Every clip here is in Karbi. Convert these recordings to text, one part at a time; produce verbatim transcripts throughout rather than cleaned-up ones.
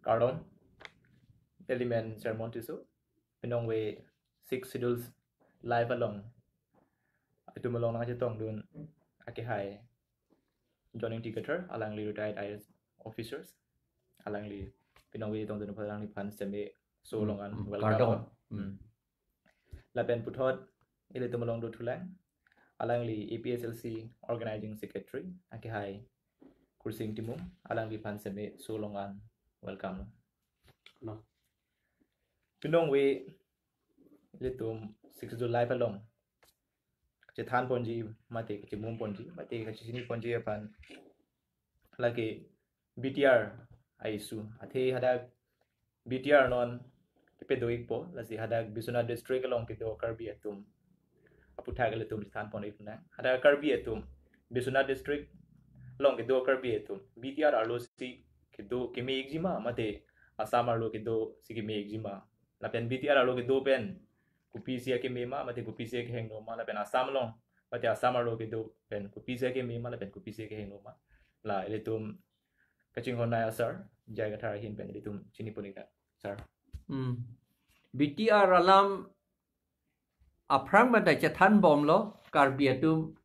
Kardom. Neli men Sermon Tisso. Pinong ve Sixth Schedule live along, itum along nangchetongdun akehai John Ingti Kathar, alangli retired I A S officers. Alangli pinong ve tongdun aphan alangliphan seme so Hmm, longan hmm, welcome kardom. Lo. Hmm. Hmm. Lapen puthot ilitum along dothulang, alangli A P H L C organizing secretary akehai Kursing Timung, alangliphan seme so longan welcome lo. No. Pinong ve ilitum Sixth Schedule live along kachethan ponji mate kachemum ponji mate kachechini ponji aphan lake B T R a-issue. Athe hadak B T R non kepedo-ikpo, lasi hadak Biswanath district along kedo Karbi atum aputhak ilitum chethan pon-iknang. Hadak Karbi atum Biswanath district along kedo Karbi atum B T R arlo si kedo keme-ikji ma mate Assam arlo kedo si keme-ikji ma? Lapen B T R arlo kedo pen kopisi akeme ma mate kopisi akehingno ma, lapen Assam along mate Assam arlo kedo pen kopisi akeme ma lapen kopisi akehingno ma? La ilitum kachinghon nai asar J I Kathar ahin pen ilitum chini pon-iknang, sir. Hmm. B T R alam aphrang mate chethan bomlo, Karbi atum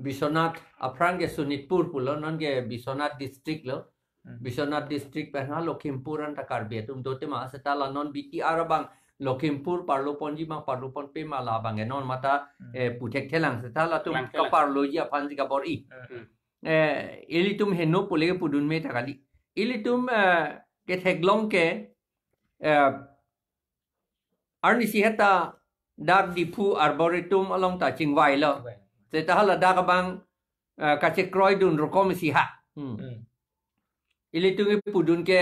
Biswanath aphrang ke Sonitpur pulo, non ke Biswanath district lo. Hmm. Biswanath district pen ha Lakhimpur anta Karbi atum do tema, seta la non B T R abang Lakhimpur parlo ponji ma parlo ponpe ma, labang ke non mata, Hmm. eh, pu thekthelang, seta latum Langthelang. Kaparloji aphansi kabor-i. Hmm. Eh, ilitum heno pule pudun me ta kali. Ilitum, eh, ketheklong ke, eh, arnisi heta dak Diphu Arboretum along ta chingvailo. Chingvai. Seta hala dak abang, eh, kachekroidun rokom isi ha. Hmm. Hmm. Ilitum kepudun ke,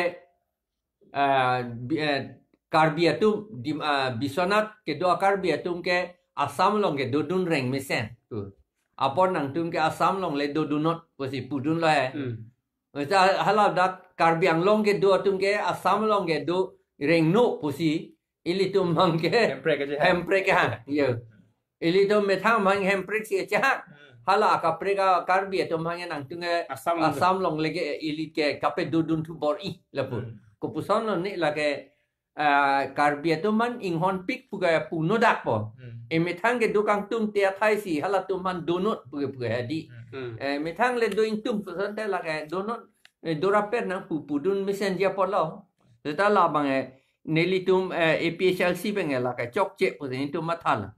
eh, bi-, eh, Karbi atum di, eh, Biswanath kedo a-Karbi atum ke Assam along kedodun reng mesen. Hmm. Apot nangtum ke Assam along le dodunnon pusi pudunlo he. Hmm. Masa hala dak Karbi Anglong kedo atum ke Assam along kedo rengno pusi ilitum abang ke Hemprek aja. Hemprek ha. Yo. Ilitum methang abang Hemprek si aja. Hmm. Hala akaprek a-Karbi atum abang nangtum ke Assam along. Assam along leke ili ke kapedodun thu bor-i lapu. Hmm. Kopuson lo ne lake, ah, Karbi atum aphan inghonpik pu ke puno dakpo. Hmm. E methang kedo kangtung te athai si halatum aphan donnon pu ke pu ke hedi. Hmm. Hmm. Eh, methang le do ingtung puson te lake donnon, eh, do rapet nangpu pudun mesenji apotlo. Seta labang, eh, nelitum, eh, A P H L C pen ke lake chokche pusi nelitum mathalo.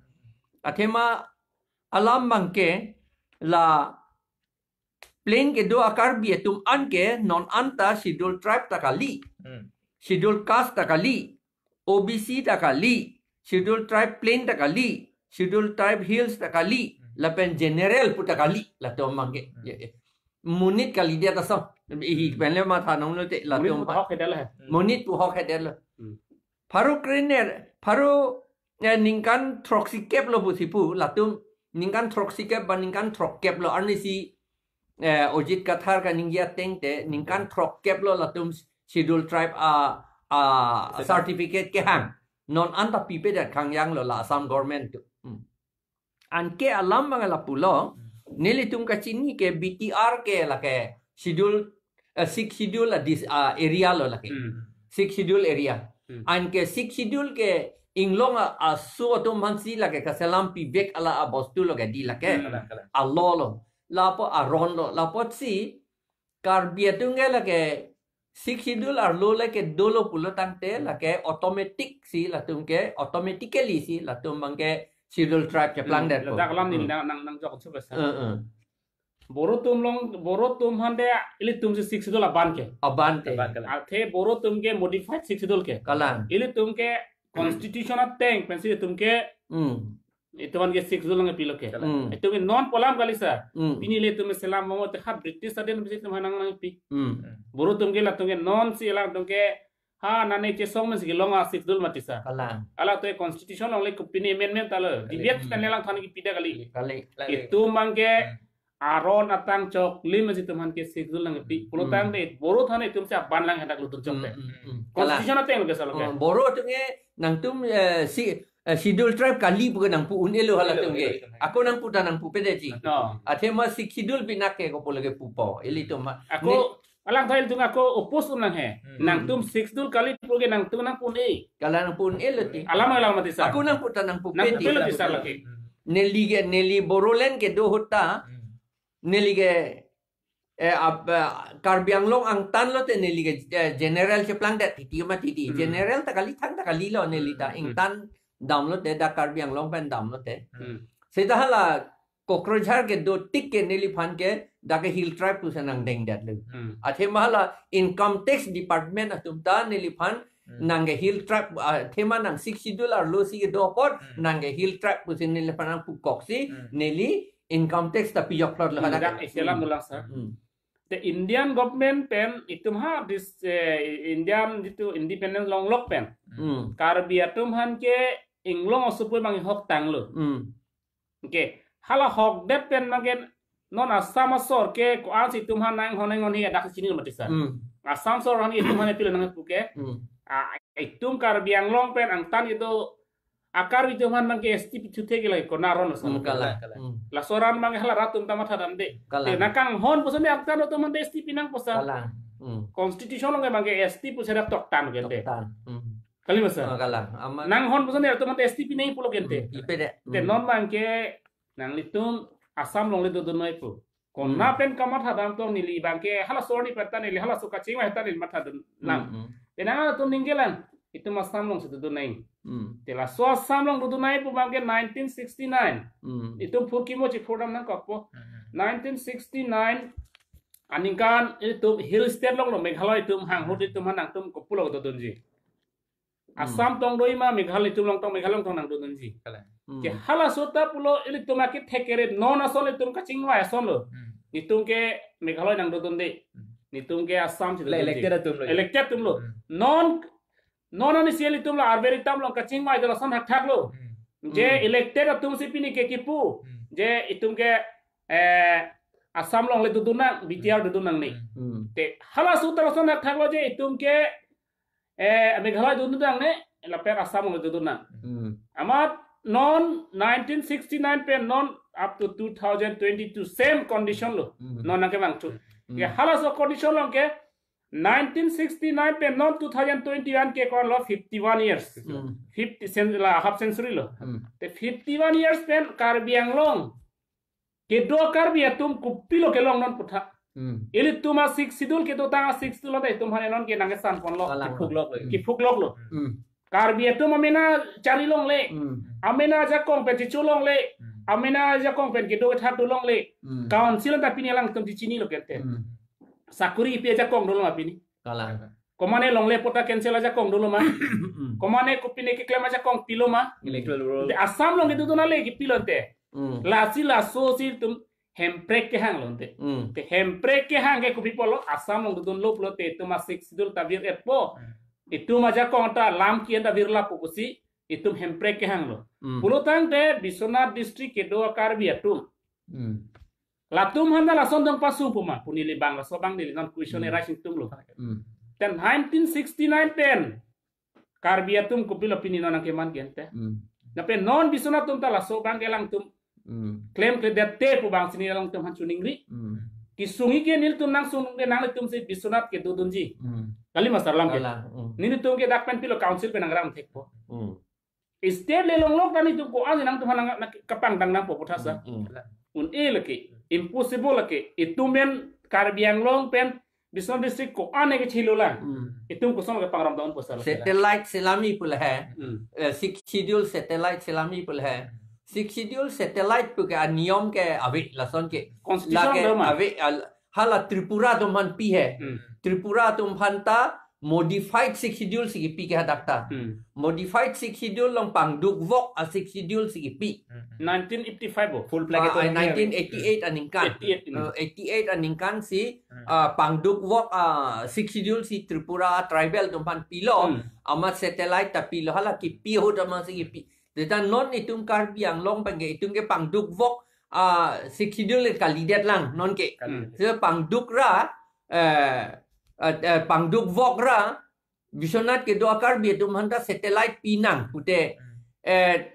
Athema alam abang ke la plain kedo a-Karbi atum an ke non anta Schedule Tribe ta kali. Hmm. Schedule Caste ta kali. O B C ta kali. Schedule Tribe Plain ta kali. Schedule Tribe Hills ta kali. Hmm. Lapen General pu ta kali. Latum abang ke. Hmm. Ya, ya. Monit kalidet aso. Hi Hmm. pen le matha nanglo te Monit latum pu abang. Hok hedet lo he. Hmm. Monit pu hok hedet lo. Hmm. Pharo krener, pharo, eh, ningkan throksikep lo pusi pu, latum ningkan throksikep ba ningkan throkkep lo arnisi, eh, Ajit Kathar kaningje ateng te, ningkan throkkep lo latum Schedule Tribe a, a, Certificate. Certificate kehang. Non anta pipedet khangjang lo la Assam government tu. Hmm. Anke alam abang lapulo, Hmm. nelitum kachini ke B T R ke lake Schedule, eh, Sixth Schedule a dis-, ah, area lo lake. Hmm. Sixth Schedule area. Hmm. Anke Sixth Schedule ke inglong a, aso atum aphansi lake kaselam pivek ala abostu lo ke di lake. Hmm. Kalang, kalang. Alo lo. Lapu aron lo. Lapotsi Karbi atum ke lake Sixth Schedule arlo le kedo lo pulo tangte lake automatic si latum ke, automatically si latum abang ke Schedule Tribe keplang Hmm, detpo. Ladak alam neli Hmm. nang, nang, nangjok chup sa. Eh, eh. Boro atum along, Boro atum aphan te ilitum si Sixth Schedule aban ke. Aban te. Aban kalang. Athe Boro atum ke modified Sixth Schedule ke. Kalang. Ilitum ke constitution ateng pensi ilitum ke Hmm. itum aphan ke Sixth Schedule nangpilo ke. Kalang. Hmm. Itum ke non pu alam kali sir. Hmm. Pini le itum selam mo te ha British aden pensi itum aphan nang nangpi. Hmm. Hmm. Boro atum ke latum ke non si latum ke ha nane chesong pensi kelong a Sixth Schedule mati sir. Kalang. Halatum constitution along le kopine amendment ta lo. Kali. Debate Hmm. pen le langthan kipi det kali. Kali. Kali. Itum abang ke Hmm. aron atang choklim pensi itum aphan ke Sixth Schedule nangpi. Hmm. Pulo Hmm. tangte Boro atum itum si aban lang hadak lutur chok Hmm, te. Hmm. Hmm. Kalang. Constitution ateng lo ke sir lo ke. Oh, Boro atum ke nangtum, eh, si, eh, Schedule Tribe kali pu ke nangpu un-elo halatum ke. Elo, elo, elo. Ako nangpu ta nangpupedetji. No. Athema Sixth Schedule pinak ke kopo lake pupo. Ilitum ma. Ako Ne- Alang thai tung ako oppose un lang he. Hmm. Nangtum Sixth Schedule kali pu ke nangtum nangpu un-e. Kalang nangpu un-e lo ti. Alam alam mati sir. Ako nangpu ta nangpu pe ti. Nangpu pe lo ti sir lake. Hmm. Neli ke, neli Bodoland kedo ahut ta. Hmm. Neli ke, eh, ap, eh, Karbi Anglong angtan lote neli ke, eh, general cheplangdet titi ma titi. Hmm. General ta kali, thang ta kali lo neli ta. Hmm. Ingtan damlote, dak Karbi Anglong pen damlote. Hmm. Seta hala Kokrajhar kedo tik ke neliphan ke dak ke hill tribe pusi nangdengdetlo. Hmm. Athema hala income tax department atum ta neliphan Hmm. nang ke hill tribe, ah, athema nang Sixth Schedule arlo si kedo apot, Hmm. nang ke hill tribe pusi neliphan nangpukoksi, Hmm. neli income tax ta pijok plot lo Hmm, hadak. Dak isi alam dolang sir. Hmm. Te Indian government pen itum ha this, eh, Indian jitu independence longlok pen. Hmm. Karbi atum aphan ke inglong osopui bang hok tanglo. Hmm. Okay. Hala hokdet pen magen non Assam asor ke ko-an si itum aphan nanghon nanghon hi adak chini mati sir. Hmm. Assam asor aphan itum aphan pilo nangpu ke. Hmm. Ah, itum Karbi Anglong pen angtan itu akar itum aphan mang ke S T pi chuthe ke lagi kona ron Assam. Hmm, kalang. Kalang. Hmm. Laso aran mang hala rat atum ta matha damde. Kalang. Te nangkanghon puson de angtan atum aphan S T pi nangpo sir. Kalang. Hmm. Constitution along ke mang ke S T pusi dak toktan ke te. Toktan. Hmm. Kali ma sir. Oh, kalang. Amat. Nanghon puson de atum aphan S T pi nangpo lo ke te. Hmm, ipe de. Te Hmm. non mang ke nanglitum Assam along le dodun noi pu. Kona Hmm. pen kamatha dam tong neli bang ke hala sorni pen ta neli hala so kachingvai ta neli matha dun lang. Hmm, hmm. Te nang atum ningje lang. Itum Assam along si dodun nang. Hmm. Te laso Assam along dodun nangpo bang ke nineteen sixty-nine. Hmm. Itum phurkimo chiphur dam nangkokpo. Hmm. Nineteen sixty-nine aningkan itum hill state along lo Meghalaya itum hanghut itum aphan nangtum kopulo dodunji. Hmm. Assam tong do-i ma, Meghalaya itum along tong, Meghalaya along tong nangdodunji. Kalang. Hmm. Ke halaso ta pulo ilitum akethek kere non ason itum kachingvai ason lo. Hmm. Itum ke Meghalaya nangdodunde. Hmm. Itum ke Assam si Le dodunde. Elected atum lo. Elected atum lo. Hmm. Non, non ani si ilitum lo Arberi tam along kachingvai do lason thakthak lo. Hmm. Je Hmm. elected atum si pini ke kipu. Hmm. Je itum ke, eh, Assam along le dodun nang, B T R Hmm. dodun nangne. Hmm. Te halaso ta lason thakthak lo je itum ke eh, Meghalaya dodun nangne, lapen Assam along dodun nang. Hmm. Amat non nineteen sixty-nine pen non up to two thousand twenty-two same condition lo. Hmm. Non nangkevang thu. Hmm. Ya halaso condition along ke nineteen sixty-nine pen non two thousand twenty-one ke ko-an lo fifty-one years. Hmm. Fifty cen-, la half century lo. Hmm. Te fifty-one years pen Karbi Anglong kedo Karbi atum kopilo kelong non pu tha. Hmm. Ilitum a Sixth Schedule kedo tang a Sixth Schedule ta itum aphan non ke nangkesan ponlo. Kalang. Kiphuklok lo. Kiphuklok lo. Hmm. Karbi atum amena chari longle. Hmm. Amena ajakong pen chichu longle. Hmm. Amena ajakong pen kedo kethar do longle. Hmm. Council ta pini alangtum chichinilo ke te. Hmm. Sakuri kipi ajakong dolo ma pini. Kalang. Komane longle pu ta cancel ajakong dolo ma. Hmm. Komane kopine keklem ajakong pilo ma. Electoral roll. Te Assam along kedodun ale kipilo te. Hmm. Lasi laso si itum hemprek kehang lo te. Hmm. Te hemprek kehang ke kopi pulo Assam along dodunlo pulote itum a Sixth Schedule ta vir-etpo. Hmm. Itum ajakong ta lam ki-en ta virlappo pusi itum hemprek kehang lo. Hmm. Pulo tangte Biswanath district kedo Karbi atum. Hmm. Latum aphan ta lason dong pasu pu ma, pu neli bang laso bang neli non question Hmm. e raising tum lo. Hmm. Then nineteen sixty-nine pen Karbi atum kopilo pini non nangkeman gente. Hmm. Lapen non Biswanath atum ta laso bang ke alangtum Hmm. klemkledet te pu bang si neli alangtum aphan choningri. Hmm. Kesung ke nelitum nangsung ke nanglitum si Biswanath kedodunji. Hmm. Kali ma sir alam ke. Kalang. Hmm. Nelitum ke dak pen pilo council pen nangram thekpo. Hmm. State le longlok ta nelitum ko-an nangtum aphan nang, nang kapangdang nangpo pu tha sir. Hmm, hmm. Un-e lake, impossible lake. Itum pen Karbi Anglong pen Biswanath district ko-an ke chilo lang. Hmm. Itum koson ke pangram daun po sir. Satellite selami pu le hai. Hmm. Eh, Sixth Schedule satellite selami pu le hai. Sixth Schedule satellite pu ke aniyom ke ave lason ke. Constitution Lake do ma? Ave, al-, hala Tripura atum aphan pi hai. Hmm. Tripura atum aphan ta modified Sixth Schedule si kipi ke hadak ta. Hmm. Modified Sixth Schedule along pangdukvok a Sixth Schedule si kipi. Hmm. Nineteen eighty-five bo. Full flag Ah, itu ah, nineteen eighty-eight aningkan. Eighty-eight ini. Eh, eighty-eight aningkan si, Hmm. ah, pangdukvok, ah, Sixth Schedule si Tripura tribal atum aphan pilo. Hmm. Amat satellite ta pilo hala kipi ahut amat si kipi. Deta non itum Karbi Anglong pen ke itum ke pangdukvok, ah, Sixth Schedule kalidet lang non ke. Kalidet. Hmm. So pangduk ra, eh, eh, eh, pangdukvok ra, Biswanath kedo a Karbi atum aphan ta satellite pi nang pute, Hmm. eh,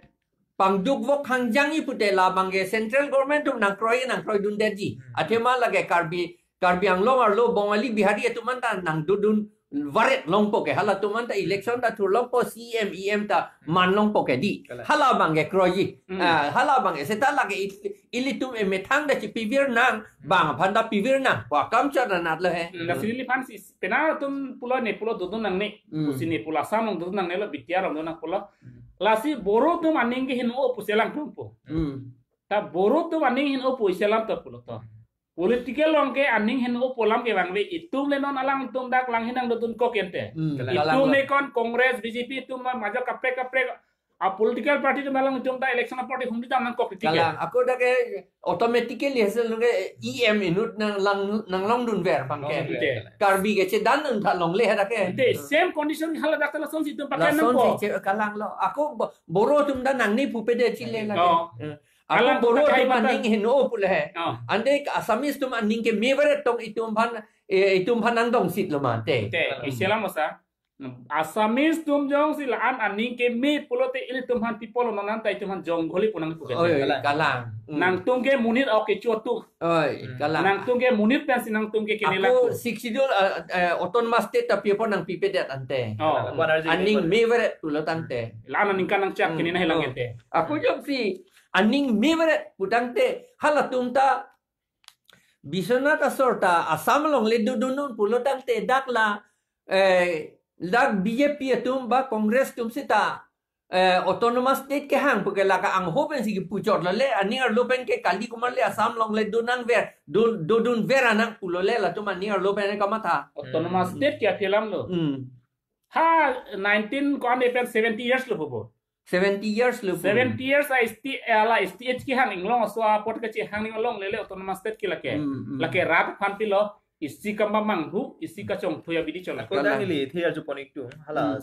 pangdukvok hangjang-i pute labang ke central government atum nangkroi nangkroidundetji. Hmm. Athema lake Karbi Karbi Anglong arlo Bongali Bihari atum anta nangdodun varet longpo ke, halatum anta election ta thur longpo, C M, E M ta man longpo ke di. Kalang. Hala abang ke kroiji. Hmm. Ah, hala abang ke seta lake il-, ilitum emethang ta chipivir nang, bang aphan ta pivir nang. Wa kam chot anat lo he. Hmm, lasi neliphan si, penang atum pulo ne pulo dodun nangne. Hmm. Pusi ne pulo Assam along dodun nangnelo, B T R along dodun nang pulo. Hmm. Lasi Boro atum aning ke heno pusi alangtum pu. Hmm. Ta Boro atum aning heno pusi alam ta pulo to. Political along ke aning heno pu alam ke vangve, itum le non alangtum dak lang hinang dodun kok ente. Hmm, kalang. Itum le kon Congress, B J P itum ma majok kaprek kaprek a political party atum alangtum ta election party humri dam nangkok tike. Kalang, ako dak ke automatically hasil nung ke E M inut nang lang, nanglongdunver abang ke. Longdunver. Karbi ke chedan nang tha longle ha dak ke. Ante same condition hala dak ta lasonsi itum pakai nangkok. Lasonsi che kalanglo. Ako Bo-, Boro atum ta nangne pupe de chile lake. Oh. Eh. Ako Kalang Boro atum aning heno pule he. Oh. Ante Assamese atum aning ke me varet tong itum aphan, eh, itum aphan nangdongsit lo mate. Te, isi alam masa. Assamese atum jongsi la-an aning ke me pulote ilitum aphan people lo, non anta itum aphan jongholi pu nangpu ke. Oi, kalang. Hmm. Nangtum ke monit ok kecho atum. Oi, kalang. Nangtum ke monit pensi nangtum ke kene laku. Ako Sixth Schedule, eh, eh, autonomous state ta people nangpipedet ante. Oh. Aning me varet pulo tangte. La-an aningkan nangchak kene na helang ente. Ako jongsi aning me varet pu tangte, halatum ta Biswanath asor ta Assam along le dodun non pulo tangte dak la, eh, dak B J P atum ba Congress atum seta, eh, autonomous state kehang pu ke lake angho pensi kipu chot lo le, aning arlo pen ke kali kumar le Assam along le dodun nangver, do-, dodunver anang pulo le latum aning arlo pen kamatha. Autonomous state ke aphi alam lo. Hmm. Ha nineteen ko-an pen seventy years lo pupo. Seventy years lo pu. Seventy years a S T, eh, la S T H kehang inglong aso apot kachehang ning along lele autonomous state ke lake. Hmm, hmm. Lake rat aphan pilo, isi kambang manghu, isi kachongthu abidi chot lake. Ako Kalang. Dang ili thi arjupon ik tum, hala. Hmm.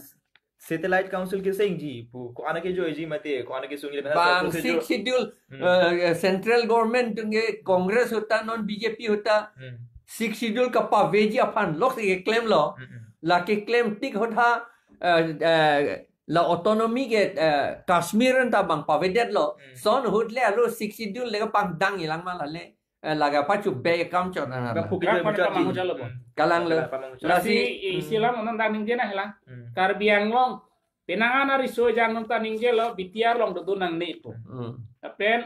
Satellite Council ke sengji pu, ko-an ke joiji mate, ko-an ke sungji le bang Sixth Schedule, hmm, eh, central government atum ke Congress ahut ta non B J P ahut ta, hmm, Sixth Schedule kapaveji aphan lok si keklemlo. Hmm, hmm. Lake klem tik ahut ha, eh, eh, la autonomy ke, eh, Kashmir anta bang pavedetlo. Hmm. Lason ahut le alo Sixth Schedule le pangdang ilang ma la le. Eh, lake pachu be kam chot na. Ba phuki Rak be pada muchot pamang di. Hujalo bo. Kalang lo. Pamang hujalo. Lasi, lasi, hmm, isi alam non dang ningje na helang. Hmm. Karbi Anglong. Penang an ariso ejang non ta ningjelo, B T R along dodun nangne pu. Hmm. Lapen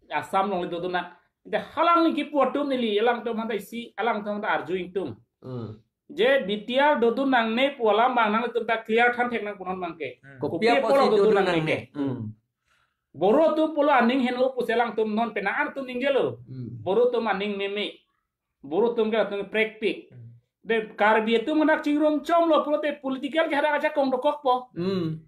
Assam along le dodun nang. Ante halang ningkipu atum neli, alangtum aphan ta isi, alangtum aphan ta arju ingtung. Hmm. Je B T R dodun nangne pu alam bang nanglitum ta clear than thek nang punon bang ke. Hmm. Kopi apotsi dodun nangne ke. Hmm. Boro atum pulo aning heno pusi alangtum non penang an atum ningjelo. Hmm. Boro atum aning meme. Boro atum ke atum prekpik. Hmm. De Karbi atum anak chingrum chomlo pulote political ke hadak ajakong dokokpo. Hmm.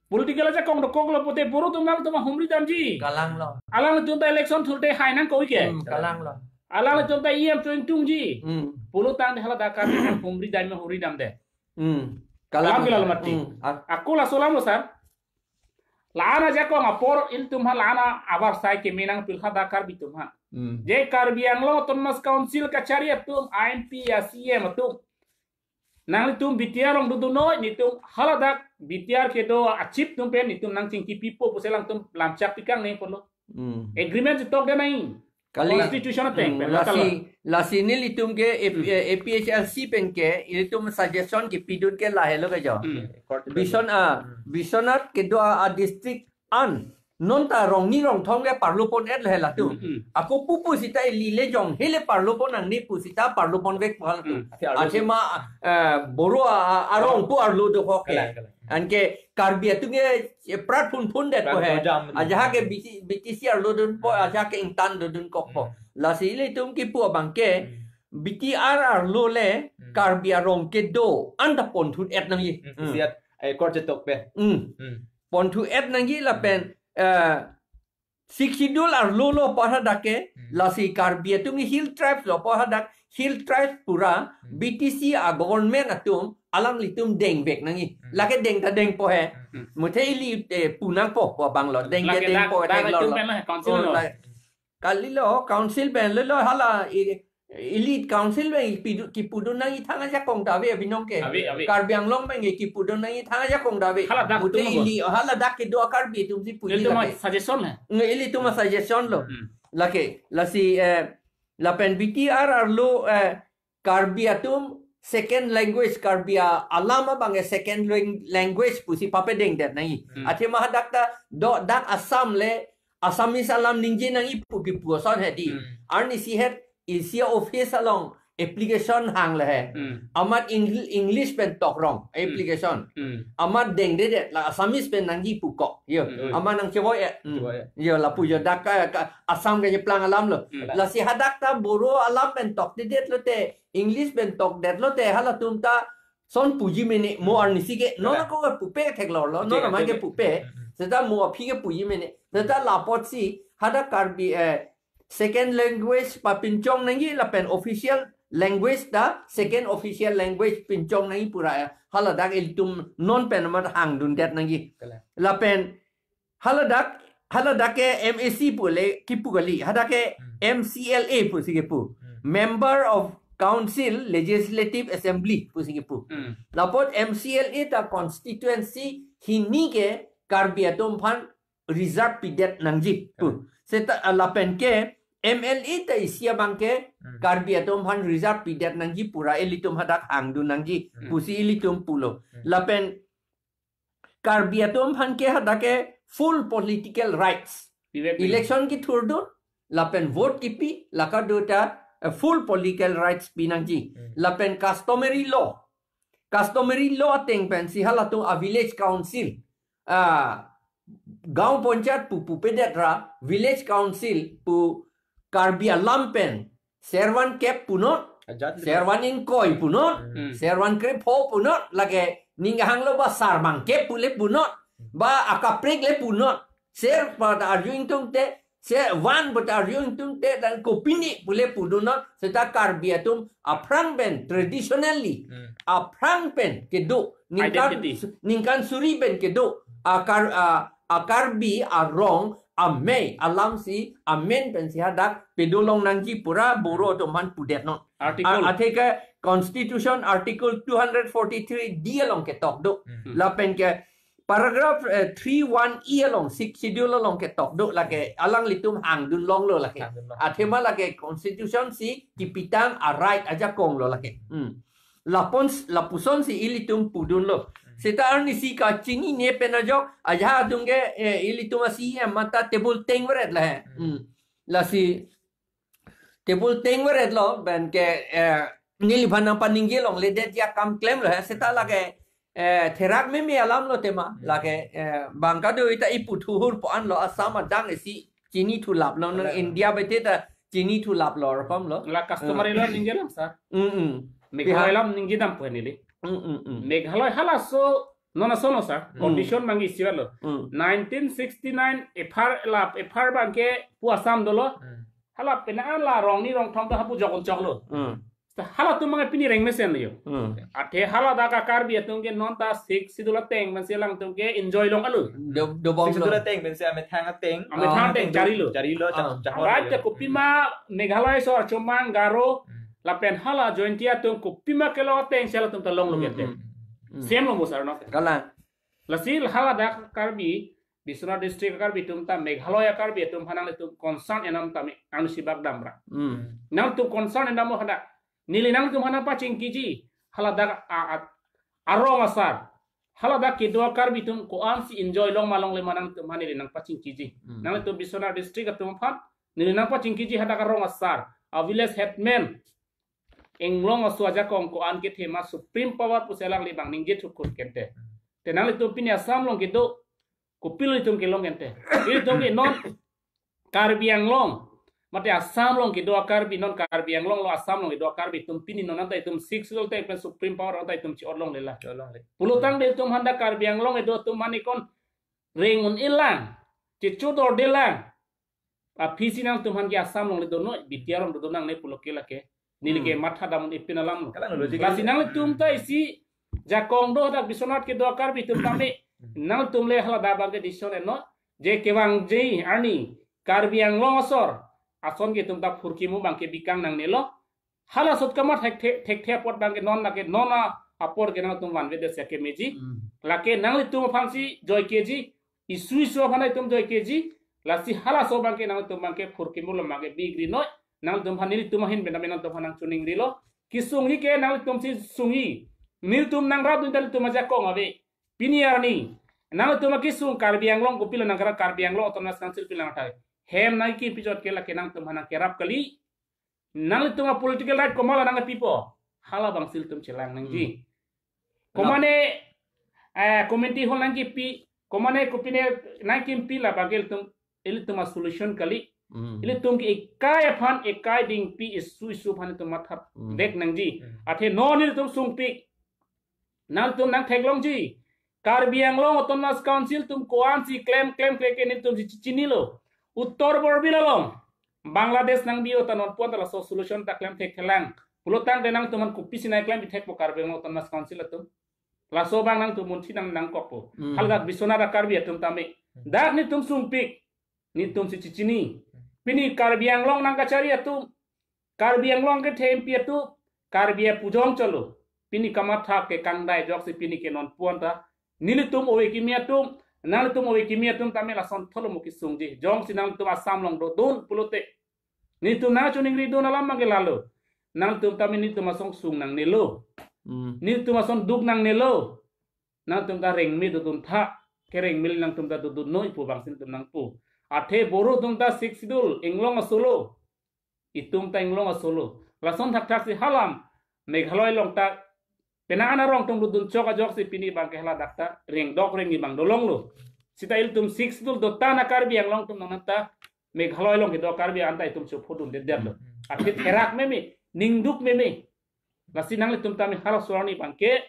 Political ajakong dokoklo pute Boro atum nangtum humri damji. Kalanglo. Alangtum ta election thurte hai nangkok ke. Hmm, kalanglo. Alangtum ta E M cho ingtungji. Hmm. Pulo tangte hala dak Karbi humri dam humri damde. Hmm. Kalang. Kalang ke lalo mati. Hmm. A- Ako laso alam lo sir. La-an ajakong apor ilitum ha la-an avarsai keme nangpilo hadak Karbi atum ha. Hmm. Je Karbi Anglong Autonomous Council kachari atum, M P a C M atum. Nanglitum B T R along dodun noi, netum haladak B T R kedo a-chief atum pen netum nangchingkipipo pusi alangtum lamchak pikang ne pulo. Hmm. Agreement si tokdet nai. Kali. Constitution ateng, hmm, pen, lasi, lokal. Lasi nelitum ke A P, hmm, eh, A P H L C pen ke, ilitum suggestion kipidun ke lahelo ke jo. Hmm. Biswanath, ah, hmm, Biswanath kedo a, a-district an. Non ta rong ni rong thom ke parlopon-et le latum. Hmm, hmm. Ako pupu seta ili le jong hele parlopon nangne pu seta parloponvekpo halatum. Hmm. Athema, eh, Boro a, a, arong pu arlo dokok ke. Kalang, kalang. Anke Karbi atum ke prat phunphundet po he. Prat phunjam. Ajahak ke B T, B T C arlo dunpo, hmm, ajahak ke ingtan dodun kokpo. Hmm. Lasi ilitum kipu abang ke, hmm, B T R arlo le, hmm, Karbi arong kedo anta ponthut-et nangji. Hmm, hmm. Siat, ai kor chetok pe. Hmm. Hmm. Ponthut-et nangji lapen, hmm, eh, Sixth Schedule arlo lo pu hadak ke, hmm, lasi Karbi atum ke Hill Tribes lo pu hadak, Hill Tribes pura, hmm, B T C a-government atum alanglitum dengvek nangji. Hmm. Lake deng ta dengpo he. Hmm. Muthe ili, eh, pu nangpo pu abang lo. Deng ta lake dengpo dak, he, dak denglo atum lo. Pen lo he, council, oh, lo. La-, kalilo, council pen lo lo hala i-, ili council pen kipidu-, kipudun nangji thang ajakong ta ave abinong ke. Ave, ave. Karbi Anglong pen ke kipudun nangji thang ajakong ta ave. Haladak muthe atum lo. Ili, oh, haladak kedo a-Karbi atumsi puji. Ilitum lake suggestion he. Nge, ilitum a-suggestion lo. Hmm. Lake, lasi, eh, Lapen B T R arlo, eh, Karbi atum second language, Karbi a-, alam abang ke second lang-, language pusi papedengdet nangji. Hmm. Athema hadak ta do dak Assam le Assamese alam ningje nangji pu kipu ason hedi. Hmm. Arnisi het isi office along application hang le he. Hmm. Amat Eng-, English pen tokrong, hmm, application. Hmm. Amat dengdedet la Assamese pen nangji pu kok. Yo. Hmm. Amat nangchevoi-e. Hmm. Chevoi-e. Yo, lapu yo dak ka, ka Assam kacheplang alam lo. Hmm. Lasi hadak ta Boro alam pen tokdedet lote, English pen tokdet lote, halatum ta son puji mene mo, hmm, arnisi ke, non, correct, ako ke pupe theklor lo, non, correct, amai ke, correct, pupe. Hmm, hmm. Seta mo aphi ke puji mene. Seta lapotsi hadak Karbi, eh, second language papinchong nangji lapen official language ta second official language pinchong nangji pura, eh, haladak ilitum non pen amat hangdundet nangji. Correct. Lapen haladak, haladak ke M A C pu le kipu kali, hadak ke, hmm, M C L A pusi kipu. Hmm. Member of Council Legislative Assembly pusi kipu. Hmm. Lapot M C L A ta constituency hini ke Karbi atum aphan reserve pidet nangji pu. Hmm. Seta, ah, lapen ke M L A ta isi abang ke, hmm, Karbi atum aphan reserve pidet nangji pura ilitum hadak hangdun nangji, hmm, pusi ilitum pulo. Hmm. Lapen Karbi atum aphan ke hadak ke full political rights. Pidet nangji. Election kethurdun, lapen vote kipi, la kedo ta, eh, full political rights pinangji. Hmm. Lapen customary law. Customary law ateng pensi halatum a village council, ah, gaon panchayat pu pupedet ra, village council pu Karbi alam pen servan kep punon, ajat le, servan ingkoi punon, hmm, servan krepho punon, lake ning hanglo ba sarbang kep pule punon, ba akaprek le punon, ser pada arju ingtungte, servan pada arju ingtungte, dan kopine pule pudunon, seta Karbi atum aphrang pen traditionally, hmm, aphrang pen kedo, ningkan, identity, su-, ningkan suri pen kedo, akar, a, akarbi arong amei alamsi amen pensi hadak pedolong nangji pura Boro atum aphan pudetnon. Article. A, atheke Constitution Article two hundred forty-three D along ketok do. Hmm. Lapen ke paragraph, eh, three one E along, Sixth Schedule along ketok do, lake alanglitum hangdun longlo lake. Hangdun long. Athema lake Constitution si kipitang a right ajakong lo lake. Hmm. Lapon, lapusonsi ilitum pudunlo. Hmm. Seta arnisi kachinine pen ajok, ajahak atum ke, eh, ilitum a C E M mata table tengveret la he. Hmm. Hmm. Lasi table tengveret lo, pen ke, eh, neliphan nangpaningje longledet akam klemlo he, seta lake, eh, therak meme alam lo tema, hmm, lake, eh, bang kado ita ipu thuhur po anlo Assam adang isi chinithulap lo, nang, correct, India bete ta chinithulap lo rokom lo. La customary, hmm, law ningje lang, sir. Mm, mm. Meghalaya, biha, alam ningje dampo neli. Mm, mm, mm. Meghalaya halaso non ason lo, sir. Hmm. Condition abang isi lo. Hmm. Nineteen sixty-nine F R la, F R abang ke pu Assam dolo. Hmm. Hala pena la rong ni rong thom ta hapu jokon choklo. Hmm. Ta halatum abang pini reng mesen lo. Hmm. Athe haladak a Karbi atum ke non ta Sixth Schedule ateng pensi alangtum ke enjoy long alo. Do, dobom lo. Sixth Schedule ateng pensi amethang ateng. Amethang, ah, ateng charilo. Charilo, ah, chak-, chak-, right, lo. Kopima Meghalaya aso archomang Garo, hmm, lapen hala Jaintia atum kopima kelong ateng si halatum ta longlo, hmm, kete. Hmm, hmm. Same lo mo, sir, no? Kalang. Lasi haladak Karbi, Biswanath district Karbi atum ta Meghalaya Karbi atum aphan nanglitum concern enam tame, anu sibak damra. Hmm. Nangtum concern enam mo hadak. Neli nangtum aphan nangpachingkiji, haladak a, a, arong asar. Haladak kedo a Karbi atum ko-ansi enjoy long ma longle ma nangtum aphan neli nangpachingkiji. Hmm. Nanglitum Biswanath district atum aphan, neli nangpachingkiji hadak arong asar. A village headman, Inglong aso ajakong ko-an kethe ma supreme power pusi alangli abang ningje thukut kente. Te nanglitum pini Assam along kedo, kopilo itum kelong kente. Ilitum ke non Karbi Anglong, mate Assam along kedo a Karbi, non Karbi Anglong lo Assam along kedo a Karbi atum pini non anta itum Sixth Schedule ateng pen supreme power anta itum chi-ot longle la. Chi-ot longle. Pulotangte itum hadak Karbi Anglong kedo atum aphan ikon reng un-elang, chichudordelang. Aphisi nangtum aphan ke Assam along le donoi, B T R along do nangne pulo ke lake. Neli ke, hmm, matha dam un-e pin alam lo. Kalang lo, lasi nanglitum ta isi jakong do hadak Biswanath kedo a Karbi atum tame. Hmm. Nangtum le haladak abang ke decision ennon. Je kevangji arni Karbi Anglong asor ason ke itum ta phurkimo abang ke bikang nangnelo. Halaso kamat thekthe, thekthe apot abang ke non lake non a apor ke nangtum vanvedet si kemeji. Hmm. Lake nanglitum aphansi joikeji, isu isu aphan itum joikeji, lasi halaso abang ke nangtum abang ke phurkimo lo abang ke bigri noi. Nangtum aphan nelitum ahin pen nangtum aphan nangchiningrilo. Kesungji ke nangtum si sungji. Nelitum nangrapdun ta nelitum ajakong ave. Pini arni nangtum akesung Karbi Anglong kopilo nangkara Karbi Anglong Autonomous Council pilo nangthai. Hem nangkipijot ke lake nangtum aphan nangkerap kali. Nanglitum a political right komatlo nangpipo. Halabangsi ilitum chelang nangji. Hmm. Komane, eh, community hall nangkipi, komane kopine nangkimpi labang ke ilitum, ilitum a solution kali. Hmm. Ilitum ke ekai aphan, ekai dingpi issue issue aphan ilitum matha Hmm. dek nangji. Hmm. Athe non ilitum sungpik. Nangtum nangtheklongji. Karbi Anglong Autonomous Council atum ko-ansi klem, klem, klem ke nelitum si chinilo. Uttar Borbil along Bangladesh nangbi-o ta non puan ta laso solution ta klem thekthelang. Pulotangte nangtum aphan kopisi nangklem bithekpo Karbi Anglong Autonomous Council atum. Laso abang nangtum munthi nang nangkokpo. Hmm. Haladak Biswanath a Karbi atum tame. Dak nelitum sungpik. Nelitum si chichini. Pini Karbi Anglong nangkachari atum, Karbi Anglong kethe M P atum, Karbi apujong chalo. Pini kamatha ke kangdai ajoksi pini ke non puan ta. Nelitum ove kimi atum, nanglitum ove kimi atum tame lason tholo mo kesungji. Jongsi nangtum Assam along dodun pulote. Nelitum nangchiningridun alam abang ke lalo. Nangtum tame nelitum asong sung nangnelo. Hmm. Nelitum ason duk nangnelo. Nangtum ta rengme dodun tha, kerengme nangtum ta dodun noi pu abangsi nelitum nangpu. Athe Boro atum ta Sixth Schedule, inglong asolo. Itum ta inglong asolo. Lason thakthaksi halam Meghalaya along ta penang an arong atum dodun chok ajoksi pini abang ke haladak ta rengdok rengni abang dolonglo. Seta ilitum Sixth Schedule dotan a Karbi Anglong atum nang ta Meghalaya along kedo Karbi anta itum chophodun dedetlo. Hmm. Athe therak meme, ningduk meme. Lasi nanglitum tame halaso arni abang ke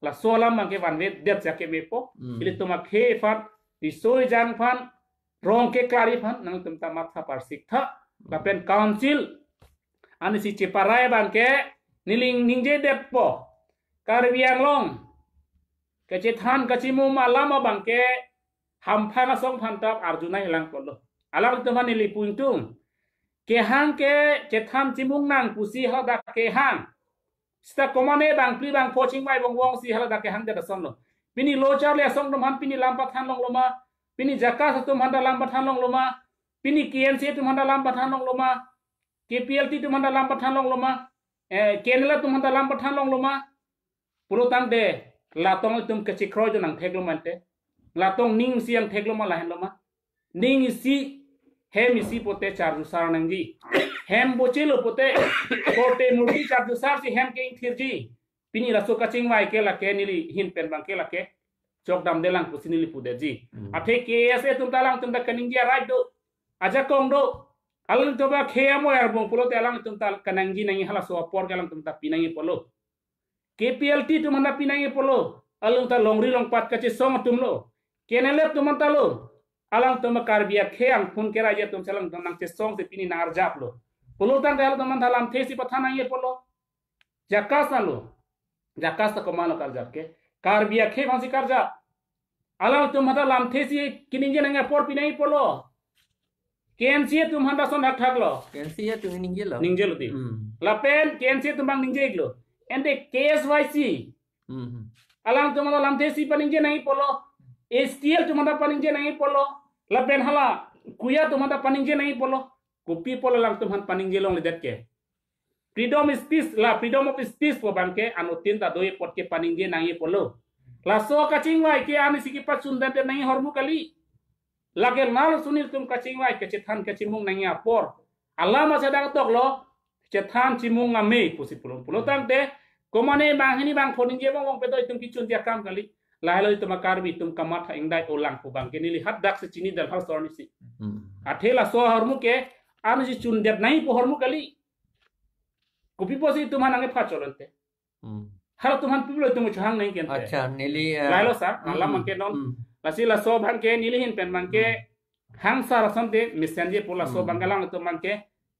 laso alam abang ke vanvedet jake mepo. Hmm. Ilitum akhei aphan, riso ejang aphan, rong keklari aphan, nangtum ta matha parsik tha. Lapen council, ani si cheparai abang ke, neli ningjedetpo. Karbi Anglong kachethan kachimung alam abang ke, hamphang asong aphan ta arjunai lang pulo. Alangtum aphan neli pu ingtung. Kehang ke chethan chimung nang pusi hadak kehang. Seta komane bangphli bangpho chingvai bong bongsi haladak kehang det asonlo. Pini lo charli asong atum aphan pini lam pathan longlo ma. Pini JACAS atum aphan ta lam pathan longlo ma. Pini K N C atum aphan ta lam pathan longlo ma. K P L T atum aphan ta lam pathan longlo ma. Eh, K N L F atum aphan ta lam pathan longlo ma. Pulotangte, latong itum kachekroidun nangtheklo mante. Latong ning isi nangtheklo ma lahenlo ma. Ning isi, hem isi pote charjusar nangji. Hem bochelo pote, korte murti charjusarsi hem ke ingthirji. Pini laso kachingvai ke lake neli ahin pen abang ke lake chokdamdelang pusi neli pudetji. Hmm. Athe K S A atum ta alangtum ta kaningje a-right do. Ajakong do. Alangtum ta khei amo erbong pulote alangtum ta kaningje nangji halaso apor ke alangtum ta pinangji pulo. K P L T atum aphan ta pinangji pulo. Alangtum ta longri longpat kachesong atumlo. K N L F atum aphan ta lo. Alangtum Karbi akhei angphun keraiji atum si alangtum nangchesongsi pini nangarjaplo. Pulotangte alangtum aphan ta lamthe si pathan nangji pulo. JACAS ta lo. JACAS ta komatlo karjap ke? Karbi akhei aphansi karjap. Alangtum aphan ta lamthe si kaningje nangji apor pinangji pulo. K N C atum aphan ta lason thakthaklo. K N C atum ningjelo. Ningjelo di. Hmm. Lapen K N C atum abang ningje-iklo. Ante K S Y C. Hmm. Alangtum aphan ta lamthe si paningje nangji pulo. S T L atum aphan ta paningje nangji pulo. Lapen hala Kuya atum aphan ta paningje nangji pulo. Kopi pulo alangtum aphan paningje longledet ke? Freedom of speech, la freedom of speech pu abang ke anuttin ta do apot ke paningje nangji pulo. Laso kachingvai ke ani si kepachundet nangji ahormu kali. Lake nalo sunil atum kachingvai kachethan kachimung nangji apor. Alam asedang toklo, chethan chimung ame pusi pulo. Pulotangte, komane banghini bangpho ningje bong bong pedo itum kechunji akam kali. Lahelo itum a-Karbi atum kamatha ingdai olang pu abang ke neli hadak si chinidet halaso arni si. Hmm. Athe laso ahormu ke, ani si chundet nangji pu ahormu kali. Kopi pusi itum aphan nangkepachol ante. Hmm. Halatum aphan pi pulo itum chohang nangji ke ante. Acha, neli, eh, Lahelo sir, alam hmm, abang ke non. Hmm. Lasi laso abang ke neli ahin pen abang ke Hmm. hang sar asonte mesenji pu laso Hmm. abang ke alangtum abang ke.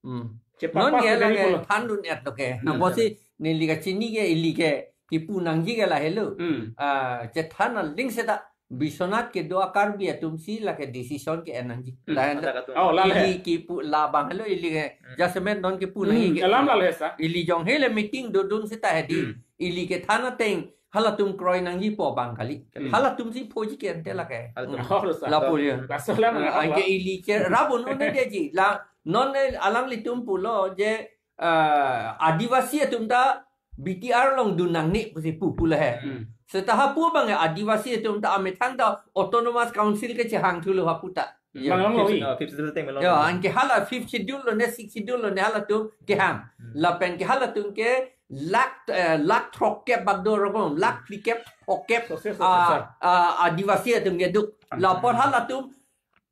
Hmm. Chepa Non pas ke ke dari lake pulo. thandun-etlo ke. Hmm. Nangkosi neli kachini ke ili ke kipu nangji ke lahelo. Hmm. Ah, chethan aling seta Biswanath kedo a-Karbi atum si lake decision ke-en nangji. Hmm. Lahen Ada katu. Oh, lale. Ili kipu labang helo ili ke Hmm. judgment non kipu Hmm, nangji ke. alam lale sa. Ili jong hele meeting dodun seta hedi. Hmm. Ili kethan ateng halatum kroi nangjipo abang kali. Hmm. Halatum si phoji ke ante lake. Halatum. Hmm. Oh, laso. Lapu ya. Laso alam. Eh, nang anke apa? Ili ke rabun un-e detji. La non, eh, alanglitum pulo je, eh, Adivasi atum ta B T R along dun nangne pusi pu pulo he. Hmm. Seta hapu abang ya Adivasi atum ta amethang ta Autonomous Council ke chehang thulo hapu ta. Ya. Bang long lo, fifth, wi. Uh, fifth schedule teng long. Ya, anke hala fifth schedule lone, sixth schedule lone halatum kehang. Hmm. Lapen ke halatum ke lakh, eh, lakh throkkep bak do rokon, lakh phlikep throkkep. Sose, sose, ah, sir. Ah, Adivasi atum kedo. Hmm. Lapor halatum,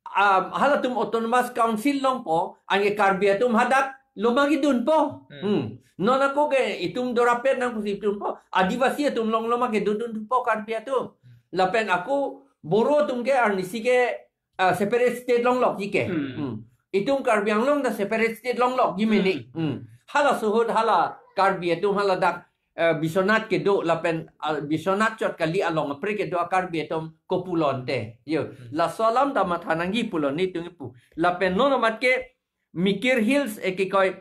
ah, halatum Autonomous Council longpo, anke Karbi atum hadak loma kedunpo. Hmm. Hmm. Non ako ke itum dorapet nang pusi dunpo. Adivasi atum along loma kedun dunpo Karbi atum. Hmm. Lapen ako Boro atum ke arnisi ke ah, separate state longlokji ke. Hmm. Hmm. Itum Karbi Anglong ta separate state longlokji mene. Hmm. Hmm. Halaso ahut hala Karbi atum haladak, eh, Biswanath kedo lapen, ah, Biswanath chot kali along apre kedo a-Karbi atum kopulo ante. Yo, hmm, laso alam ta matha nangji pulo netum kipu. Lapen non amat ke Mikir Hills, eh, kikoi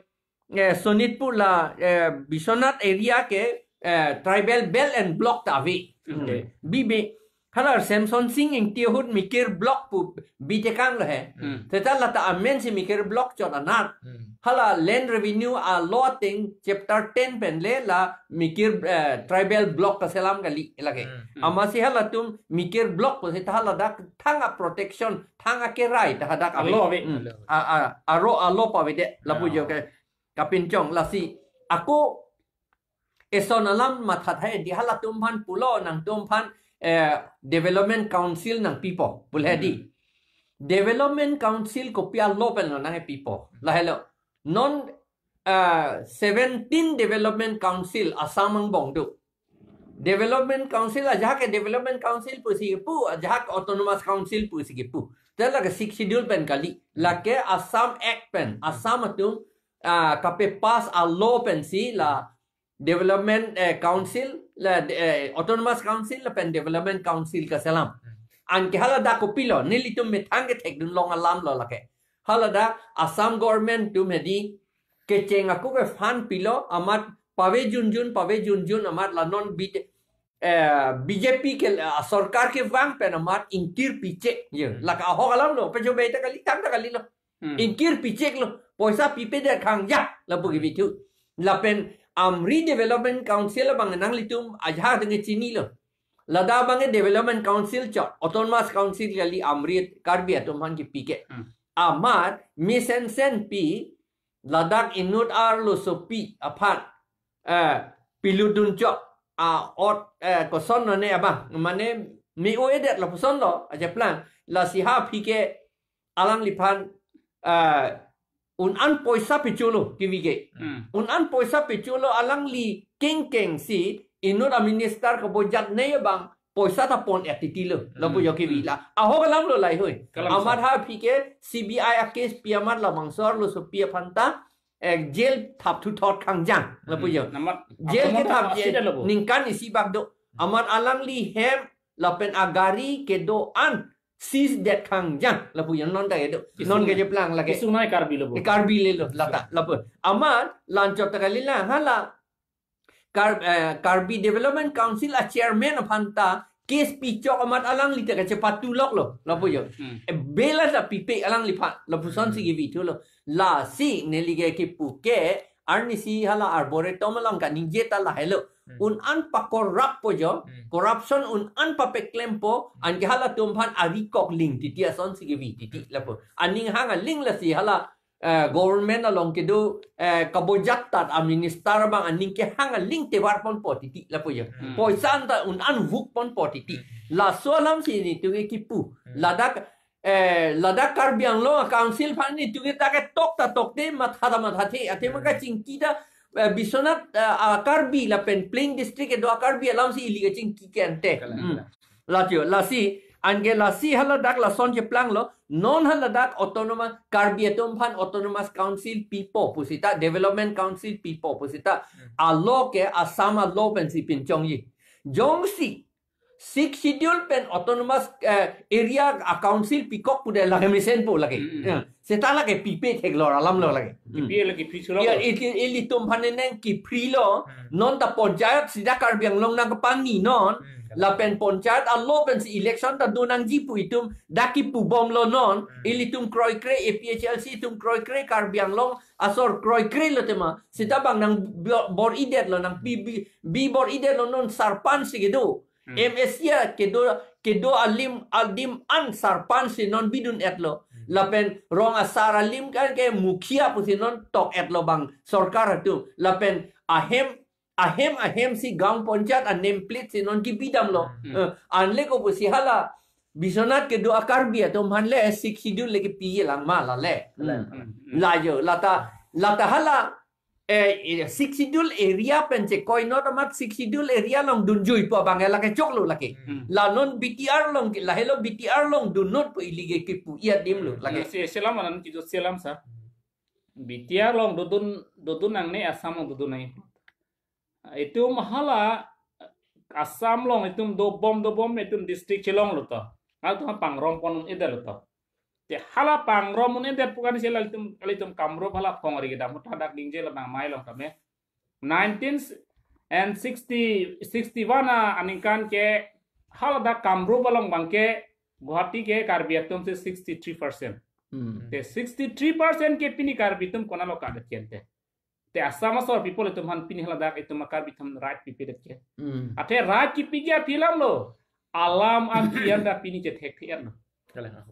eh, Sonitpur la, eh, Biswanath area ke, eh, tribal belt and block ta ave. Okay. Hmm. Bibe, hala Semson Sing Ingti ahut Mikir block pu bitekang lo he. Hmm. Seta lata amen si Mikir block chot anat. Hmm. Hala land revenue a-law ateng chapter ten pen le la Mikir, eh, tribal block kaselam kali lake. Hmm. Hmm. Amatsi halatum Mikir block pu seta haladak thang a-protection, thang akerai ta hadak ave. A-law ave. Hmm. A, a, a-law, a-law pavede lapu, ah, jo ke. Kapinchong lasi ako eson alam mathathai di halatum aphan pulo nangtum aphan, eh, Development Council nangpipo pulo di. Hmm. Development Council kopi a-law pen lo nangpipo. Lahelo. Non, eh, seventeen Development Council Assam angbong do. Development Council, ajahak ke Development Council pusi kipu, ajahak Autonomous Council pusi kipu. Te lake Sixth Schedule pen kali. Lake Assam Act pen, Assam atum, ah, kape-pass a-law pensi la Development, eh, Council, la, eh, Autonomous Council lapen Development Council kaselam. Anke haladak kopilo, nelitum methang kethekdun long alam lo lake. Haladak Assam government atum hedi kecheng ako ke fund pilo amat pave junjun, pave junjun amat la non bit, eh, B J P ke, ah, sorkar kevang pen amat ingkir pichek. Ye, hmm, lake ahok alam lo, pejo beta kali, tangta kali lo. Hmm. Ingkir pichek lo, poisa pipedet khangja, lapu kivithu. Lapen Amri Development Council abang nanglitum ajahak denge chinilo. Ladak abang Development Council chot, Autonomous Council kali Amri Karbi atum aphan kipi ke. Hmm. Amat mesensen pi, ladak inut arlosopi aphan, eh, pilutdun chot, ah, ot, eh, koson lone abang, mane me-o-edet lapuson lo, ajaplang, lasi ha aphi ke alangliphan, eh, un-an poisa pecholo kivi ke. Hmm. Un-an poisa pecholo alangli kengkeng si inut a-minister kabojat ne abang poisa ta pon-et titi lo. Lapu, hmm, jo kivi la. Ahok alam lo laheihui. Kalang amat sa. Ha aphi ke C B I a-case pi amat labangso arlosopi aphan ta, eh, jail thap thuthot khangjang. Lapu, hmm, jo. Amat jail akomo ke ta thap asi je, da lapu. Ningkan isi bak do. Amat alangli hem lapen agari kedo-an seize det khangjang. Lapu jo non ta kedo. Kisung. Non kejeplang lake. Kisung nai Karbi lapu. Eh, Karbi le lo, lata, lapu. Amat la anchot ta kali la, hala Kar-, eh, Karbi Development Council a-chairman aphan ta case pichok amat alangli ta kachepatu lok lo, lapu jo. Hmm. Eh, bail ta pipe alangliphan, lapuson si, hmm, kivithu lo. Lasi neli ke kipu ke, arnisi hala Arboretum along kaningje ta lahelo. Hmm. Un-an pa-corrupt po jo, hmm, corruption un-an papeklempo, anke halatum aphan ari kokling titi ason si kivi titi, hmm, lapu. Aning hang aling lasi hala eh, government along kedo, eh, kabojat tat a-minister abang aning kehang aling tevar ponpo titi lapu jo. Hmm. Poisa anta un-an vuk ponpo titi. Hmm. Laso alam si netum ke kipu. Hmm. Ladak, eh, ladak Karbi Anglong a-council aphan netum ke ta ketok ta tokte, matha ta mathathe. Athema, hmm, kachingki ta, eh, Biswanath, eh, a-Karbi lapen Plain District kedo a-Karbi alam si ili kachingki ke ante. Kalang, hmm, kalang. Lachio, lasi, anke lasi haladak lason cheplang lo, non haladak autonomous, Karbi atum aphan Autonomous Council pipo pusita, Development Council pipo pusita, hmm, a-law ke Assam a-law pensi pinchongji. Jongsi, Sixth Schedule pen autonomous, eh, area a council pikok pu de lake mesenpo lake. Hmm. Ya. Seta lake pipe theklor alam lo lake. Pipe lake pisulok. Ya, iti, ilitum aphan neng kiphri lo. Hmm. Non ta panchayat sida Karbi Anglong nangkepangni non. Hmm. Lapen panchayat alo pensi election ta do nangji pu itum dak kipubomlo non. Hmm. Ilitum kroikre, A P H L C atum kroikre, Karbi Anglong asor kroikre lo tema. Seta bang nang bi-, bor-idetlo, nang bi, bi, bi bor-idetlo non sarpanch si kedo. Hmm. M S C a kedo, kedo alim, adim an sarpanch si non bidun-etlo. Hmm. Lapen rong asar alim kan ke mukhia pusi non tok-etlo bang sorkar atum. Lapen ahem, ahem, ahem si gaon panchayat a name plate si non kibidamlo. Hmm. Eh, anle ko pusi hala Biswanath kedo a Karbi atum aphan le Sixth Schedule le kepi lang ma la le. Hmm. Hmm. Hmm. La jo, lata, lata hala eh, eh, Sixth Schedule area pen chekoi not amat Sixth Schedule area along dunjuipo abang lake choklo lake. Hmm. La non B T R along ke, lahelo B T R along dun notpo ili ke kipu-i adim lo lake. Si selam anan kijo selam sa. B T R along dodun, dodun nangne, Assam along dodun nang. Itum hala Assam along itum dobom dobom itum district chelonglo to. Hal to pangromponedetlo to. Te hala pangromponedetpo kan si la itum, la itum Kamrup hala phongri kedam ta dak ningje la nang mai long kame. Nineteen and sixty, sixty-one a aningkan ke hala dak Kamrup along abang ke Guwahati ke Karbi atum si sixty-three percent. Hmm. Te sixty-three percent ke pini Karbi atum konatlo kadet kente. Te Assam asor people itum aphan pini hala dak itum a Karbi atum right pipedet ke. Hmm. Athe right kipiji aphi alam lo. Alam an pian da pini chethekthe-etlo. Kalang.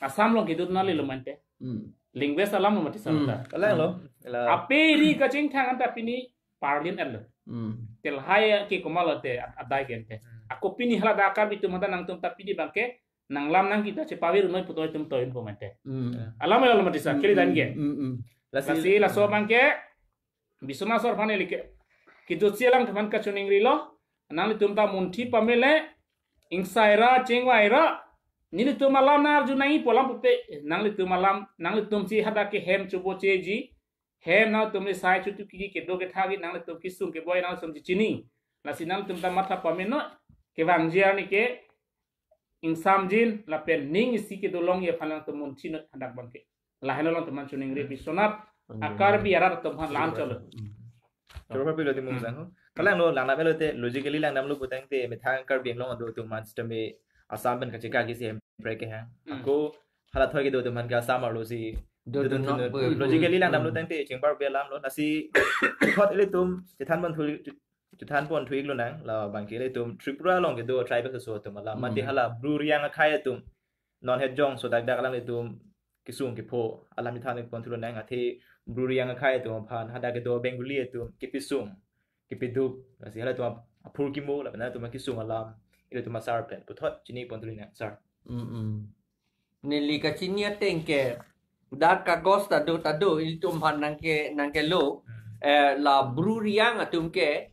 Assam along kedun nali lo mante. Hmm. Linguist alam lo mati Hmm. samata. Kalanglo. Ila. Ape ri kachingthang anta pini parlin-etlo. Hmm. Te lahai ke komatlo te ad-, adai kente. Hmm. Ako pini hala dak Karbi atum mata nangtum ta pini abang ke nanglam nang kita chepavir noi putoi atum toin po mante. Hmm. Alam ela lo mati sa, kiri dan ke. Hmm, hmm, hmm. Lasi Lasi laso abang ke Biswanath asor aphan ili ke. Kijo selam teman kachiningrilo. Nanglitum ta munthi pamele. Ingsaira chingvaira. Nelitum alam nang arju nangji pu alam pupe. Nanglitum alam, nanglitum si hadak ke hem chobocheji. Hem nangtum le sai chutu kiki kedo ketha gi nanglitum kisung keboi nangtum chechini. Lasi nangtum ta matha pameno. Kevangji arni ke ingsamjin lapen ning isi kedolongji aphan nangtum munthi non hadak abang ke. Lahelo nangtum aphan chiningri Biswanath Hmm. a Karbi arat atum aphan la-an cholo. Hmm. Choro pilo di mung Hmm. sang ho. Kalanglo, langdam-etlo te, logically langdamlo putangte methang Karbi Anglong ado atum aphan sitame Assam pen kacheka kisi hem pre ke hang. Hmm. Ako hala thoi kedo atum aphan ke Assam arlo si Do, do dodun not thunun. Logically langdamlo Hmm. tangte chingbar be alamlo. Lasi thot ilitum chethanpon thu, chethanpon thu-iklo nang, la abang ke ilitum Tripura along kedo tribal aso atum alam. Mate Hmm. hala Bru Riang akhei atum non het jong so dak dak alanglitum kisung kepho alam ithan-ikpon thulo nang, athe Bru Riang akhei atum aphan hadak kedo Bengali atum kepisung kepiduk, lasi halatum aphurkimo lapen halatum kisung alam ilitum asar pen puthot chinipon thulo nang sir. Mm-mm. Neli kachini ateng ke dak kagos ta do ta do ilitum aphan nangke, nangkelo, Hmm. eh, la Bru Riang atum ke,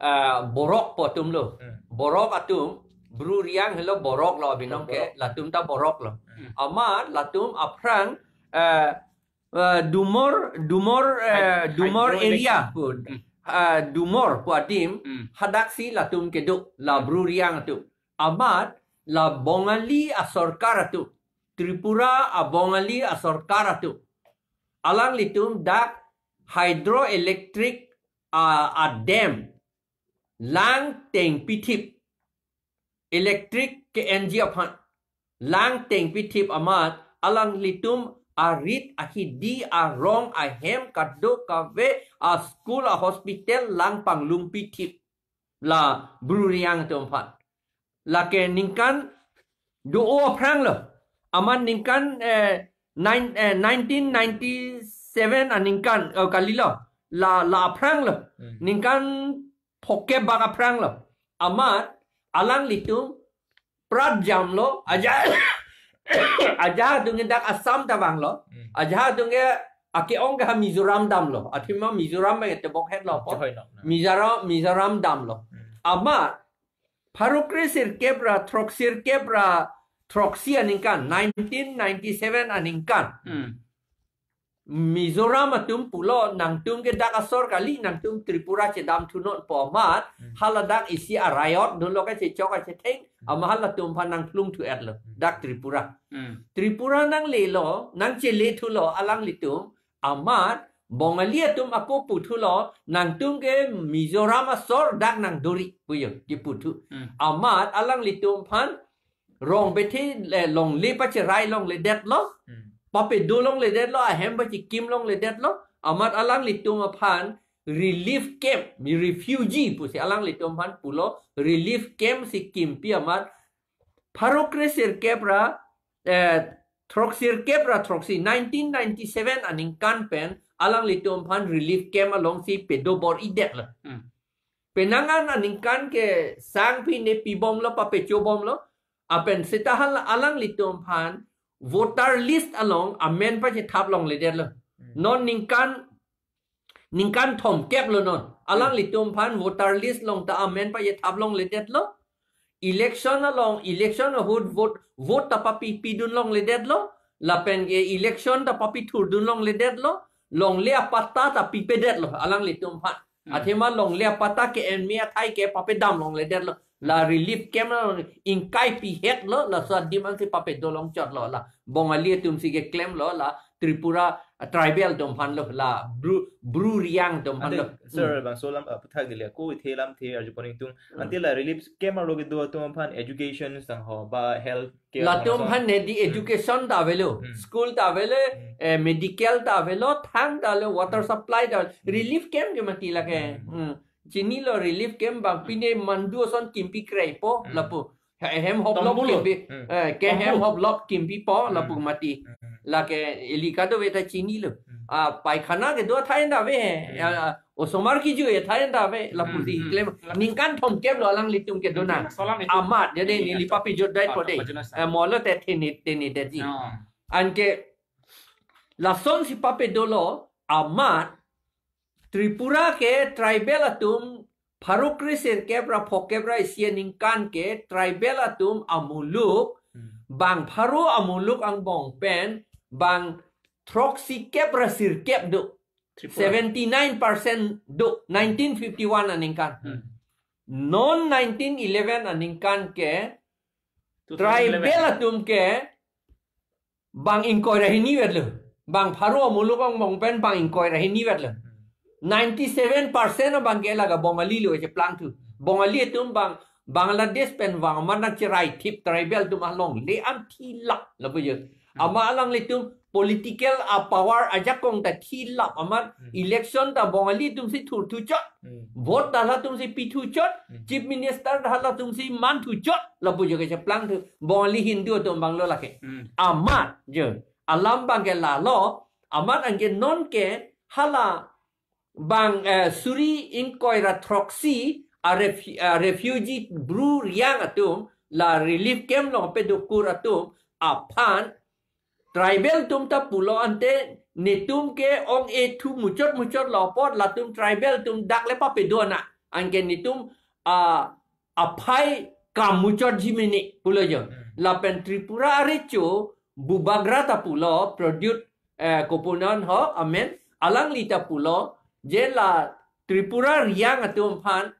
eh, Borok po atum lo. Hmm. Borok atum, Bru Riang helo Borok lo abinong ke, Borok. Latum ta Borok lo. Hmm. Amat latum aphrang, eh, eh, Dumor, Dumor, eh, Hyd-, Dumor hydroelectric. Area pu. Hmm. Eh, Dumor pu adim, Hmm. hadak si latum kedo, la Hmm. Bru Riang atum. Amat la Bongali asorkar atum, Tripura a Bongali asorkar atum, alanglitum dak hydroelectric a, a dam lang tengpithip, electric ke-enji aphan lang tengpithip amat alanglitum arit ahidi arong ahem kadokave a school a hospital lang panglungpithip la Bru Riang atum aphan. Lake ningkan do-o aphrang lo. Amat ningkan, eh, nine, eh, nineteen ninety-seven aningkan, oh, kalilo. La, la aphrang lo. Hmm. Ningkan phokep bak aphrang lo. Amat alanglitum prat jamlo, ajahak, ajahak atum ke dak Assam ta vanglo. Hmm. Ajahak atum ke ake-ong ke ha Mizoram damlo. Athema Mizoram ke tebok hetlo po. Chehoi nok na. Mizoram, Mizoram damlo. Hmm. Amat pharo kre sirkep ra, throk sirkep ra, throksi aningkan, nineteen ninety-seven aningkan. Hmm. Mizoram atum pulo nangtum ke dak asor kali, nangtum Tripura chedam thunon pu amat, hmm, haladak isi a riot dolo kachechok kachetheng, hmm, amat halatum aphan nangplung thu-etlo, hmm, dak Tripura. Hmm. Tripura nanglelo, nangchele thulo alanglitum, amat Bongali atum ako puthulo, nangtum ke Mizoram asor dak nangdori puyo, kiputhu. Hmm. Amat alanglitum aphan rong bethe le longle pacherai longledetlo, hmm, papedo longledetlo, ahem pachekim longledetlo, amat alanglitum aphan relief camp, refugee pusi alanglitum aphan pulo, relief camp si kimpi amat pharo kre sirkep ra, eh, throksirkep ra throksi, nineteen ninety-seven aningkan pen alanglitum aphan relief camp alongsi pedo bor-idetlo. Hmm. Penang an aningkan ke sangpi ne pibomlo, papechobomlo. Lapen seta hal alanglitum aphan voter list along amen pachethap longledetlo. Hmm. Non ningkan, ningkan thomkep lo non. Alanglitum aphan voter list along ta amen pachethap longledetlo. Election along, election ahut vote, vote ta papipidun longledetlo. Lapen ke election ta papithurdun longledetlo. Longle apatta ta pipedetlo alanglitum aphan. Hmm. Athema longle apatta ke-en me athai ke papedam longledetlo. La relief camp along ingkai pihetlo, laso adim ansi papedo longchotlo, la Bongali atum si keklemlo, la Tripura, ah, tribal atum aphanlo, la Bru, Bru Riang atum aphanlo. Ante, sir, hmm, bangso alam, ah, puthak dili, ako ithe lamthe arjupon ingtung. Hmm. Ante la relief camp arlo kedo atum aphan education sang ho, ba health care, latum aphan nedi, hmm, education ta avelo, hmm, school ta avelo, hmm, eh, medical ta avelo, thang ta avelo, water, hmm, supply ta avelo. Hmm. Relief camp ke mati lake. Hmm. Hmm. Chinilo relief camp bang, hmm, pine mandu ason kimpi kreipo, hmm, lapu. He-, hem hoplok, tombolo, kimpi, hmm, eh, ke hem, tombo, hoplok kimpipo, hmm, lapu mati. Hmm. Lake ili kadokave ta chinilo. Hmm. Ah, paikhana kedo athai ta ave. Hmm. Ah, osomar kiju athai ta ave, lapu, hmm, si, hmm, klem. Hmm. Ningkan thomkep lo alanglitum kedona. Hmm. Solam itu. Amat, jadi, hmm, neli papijot dai, ah, pode. Pajonas. Eh, molo te theni, theni deti. Oh. Anke lason si papedolo, amat Tripura ke tribal atum pharo kre sirkep ra phokep ra isi aningkan ke tribal atum amuluk, hmm, bang pharo amuluk angbong pen bang throksikep ra sirkep do. Tripura. Seventy-nine percent do, nineteen fifty-one aningkan. Hmm. Non nineteen eleven aningkan ke two thousand eleven, tribal atum ke bang ingkoi ra hini vetlo. Bang pharo amuluk angbong pen bang ingkoi ra hini vetlo. Hmm. Ninety-seven percent abang ke laga Bongali lo, cheplangthu. Bongali atum bang Bangladesh pen vang amat nangcherai thip, tribal atum alongle an thilap lapu jo. Hmm. Amat alanglitum political a power ajakong ta thilap amat, hmm, election ta Bongali atum si thurthuchot. Hmm. Vote ta latum si pithuchot, hmm, chief minister ta latum si manthuchot, lapu jo kecheplang thu, Bongali Hindu atum abang lo lake. Hmm. Amat jo, alam abang ke lalo, amat anke non ke hala bang, eh, suri ingkoi ra throksi a refu-, a refugee Bru Riang atum, la relief camp along pedokur atum aphan, tribal atum ta pulo ante netum ke ong-e thu muchot muchot lo apot latum tribal atum dak le papedo na. Anke netum, ah, aphai kam muchotji mene pulo jo. Hmm. Lapen Tripura arecho Bubagra ta pulo, Pradyut, eh, kopunan ho, amen, alangli ta pulo, je la Tripura Riang atum aphan,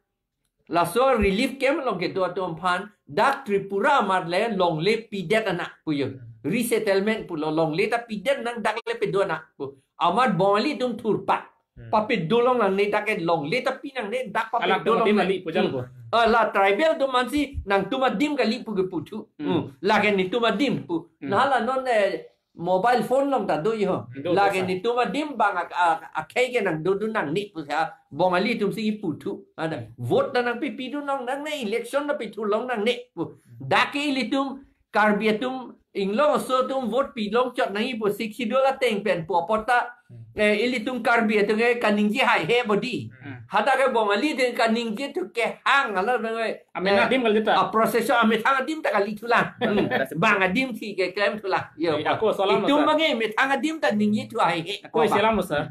laso relief camp along kedo atum aphan, dak Tripura amat le longle pidet anak pu jo. Resettlement pulo, longle ta pidet nang dak le pedo anak pu. Amat Bongali atum thurpat. Hmm. Papedo long nangne dak ke longle ta pi nangne dak, alangtum papedo long adim nang kali pu jang, hmm, pu. Eh, la tribal atum ansi nangtum adim kali pu keputhu. Hmm. Hmm. Lake netum adim pu. Hmm. Nala non, eh, mobile phone along ta do jo. Do, lake do, sir. Netum adim bang ak-, ak-, akhei ke nangdodun nangne pu sa Bongali atum si kiputhu. Ada. Hmm. Vote ta nangpipidun long nangne, election ta pithur long nangne pu. Hmm. Dak ke ilitum Karbi atum, inglong aso atum vote pilongchot nangji pu, Sixth Schedule ateng pen pu apot ta, hmm, eh, ilitum Karbi atum ke kaningje haihe bodi. Hmm. Hadak ke Bongali atum kaningje thu kehang ala dong, eh, amethang adim kali ta. A procession amethang adim ta kali thulang. Hmm. Bang adim si keklem thulang. Yo, eh, ako salam itum ta. Bang ke methang adim ta ningje thu haihe. Ako salam lo, sir.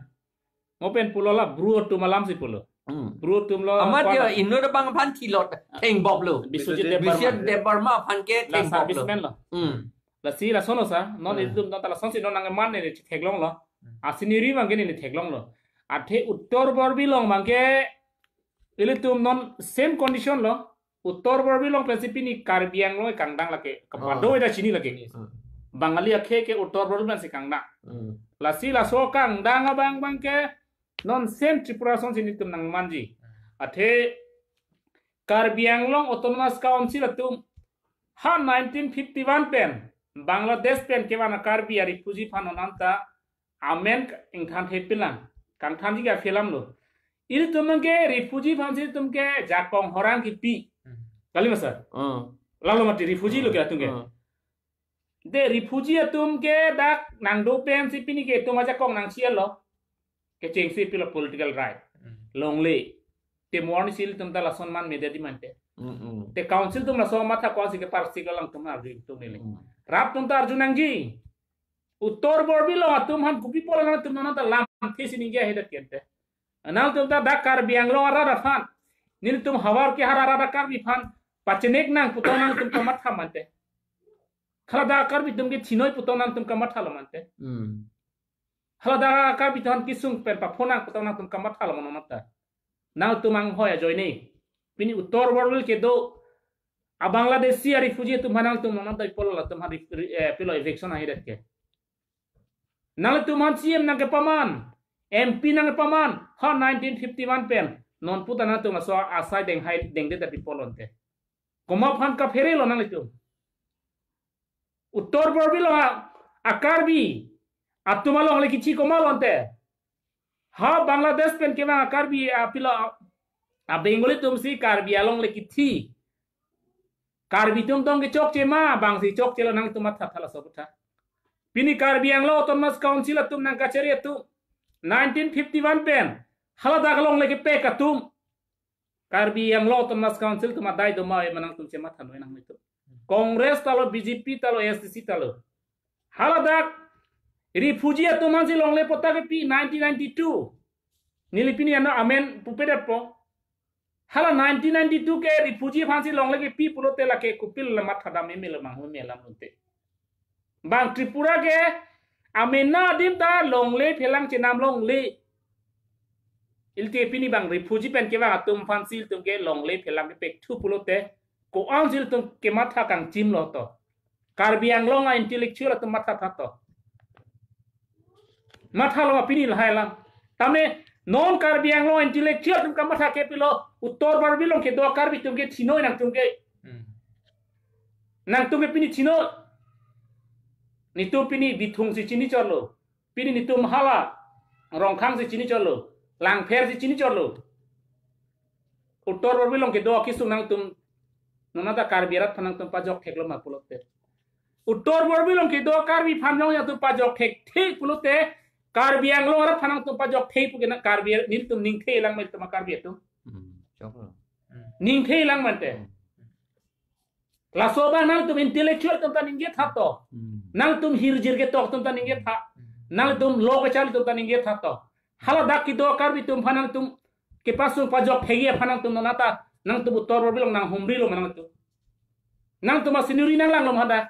Mo pen pulo la Bru atum alam si pulo. Hmm. Bru atum lo amat kwan ya, inut abang aphan thilot, ah, thengbop lo. Biswajit Debbarma. Biswajit Debbarma aphan ke la thengbop lo. Serviceman lo. Hmm. Lasi lason lo sa, non, hmm, itum non ta lasonsi non nangman ne theklong lo. Asiniri abangke neli theklonglo. Athe Uttar Borbil along abangke ilitum non same condition lo. Uttar Borbil along pensi pini Karbi Anglong kangdang lake. Ah. Kepado ida chini lake. Yes. Hmm. Bangali akhei ke Uttar Borbil pensi kangdang. Hmm. Lasi laso kangdang abang abangke non same Tripura asonsi nelitum nangmanji. Athe Karbi Anglong Autonomous Council atum ha nineteen fifty-one pen Bangladesh pen kevan a-Karbi a-refugee aphan non anta amen ingthan thepilang, kangthanji ke aphi alam lo. Ilitum ke refugee aphansi ilitum ke jakong horang kipi. Hmm. Kali ma sir? Hmm. Lalo mati refugee lo ke atum ke. Hmm. De refugee atum ke dak nangdo pensi pini ke itum ajakong nangchielo. Kechengsi pilo political right. Hmm. Longle. Te mo arnisi ilitum ta lason man media di mante. Hmm, hmm. Te council atum laso matha ko-ansi ke parsi kelang atum arju atum neli. Hmm. Rat atum ta arju nangji. Uttar Borbil along atum aphan kopi apot nangtum non anta lamthe si ningje ahedet ke ante. Nangtum ta dak Karbi Anglong arat aphan, nelitum havar kehar arat a-Karbi aphan pachenek nang pu ta nangtum kamatha mante. Hala dak Karbi atum ke chinoi pu ta nangtum kamathalo mante. Hmm. Hala dak Karbi atum aphan kesung pen paphonang pu ta nangtum kamathalo mano mata. Nangtum anghoi ajoine. Pini Uttar Borbil kedo a-Bangladeshi a-refugee atum aphan nangtum nonta ipolo latum aphan re-, re-, eh, pilo eviction ahedet ke. Nangtum aphan C M nangkepaman, M P nangkepaman, ha nineteen fifty-one pen. Non pu ta nangtum laso asai denghai dengde ta ipolo ante. Komat aphan kaphere lo nanglitum. Uttar Borbil along a-Karbi atum alongle kithi komat lo ante. Ha Bangladesh pen kevang a-Karbi apilo a-Bengali atumsi Karbi alongle kithi. Karbi atum tong kechokche ma, bangsi chokche lo nangtum matha thala sobuta. Pini Karbi Anglong Autonomous Council atum nangkachere atum nineteen fifty-one pen hala dak alongle kepek atum. Karbi Anglong Autonomous Council atum adai do ma ave ma nangtum chematha noi nanglitum. Congress talo, B J P talo, A S D C talo. Hala dak refugee atum aphansi longle pu ta kepi nineteen ninety-two. Neli pini ano amen pupedet po. Hala nineteen ninety-two ke refugee aphansi longle kepi pulote lake kopilo le matha dam eme le manghu eme alam lo ante. Bang Tripura ke amena adim ta longle phelang chenam longle. Ilte pini bang refugee pen kevang atum aphansi ilitum ke longle phelang kepekthu pulote ko-ansi ilitum kematha kangchim lo to. Karbi Anglong a-intellectual atum matha tha to. Mathalo pini lahai alam. Tame non Karbi Anglong intellectual atum kamatha ke pilo Uttar Borbil along kedo Karbi atum ke chinoi nangtum ke. Hmm. Nangtum ke pini chinoi. Nelitum pini Bithung si chini chotlo. Pini nelitum hala Rongkhang si chini chotlo. Langpher si chini chotlo. Uttar Borbil along kedo akesung nangtum non anta Karbi arat aphan nangtum pajok theklo ma pulote. Uttar Borbil along kedo Karbi aphan nangtum pajok thekthe pulote Karbi Anglong arat aphan nangtum pajok the pu ke na Karbi nelitum ningthe lang ma ilitum a-Karbi atum. Hmm, choklo. Hmm. Ningthe lang ma ante. Hmm. Laso abang nangtum intellectual atum ta ningje tha to. Hmm. Nangtum hirjir ketok atum ta ningje tha. Hmm. Nangtum lo kachari atum ta ningje tha to. Hala dak kedo Karbi atum aphan nangtum kepasung pajok thegi aphan nangtum non anta nangtum Uttar Borbil along nanghumri lo ma nangtum. Nangtum asinuri nanglanglo ma hadak.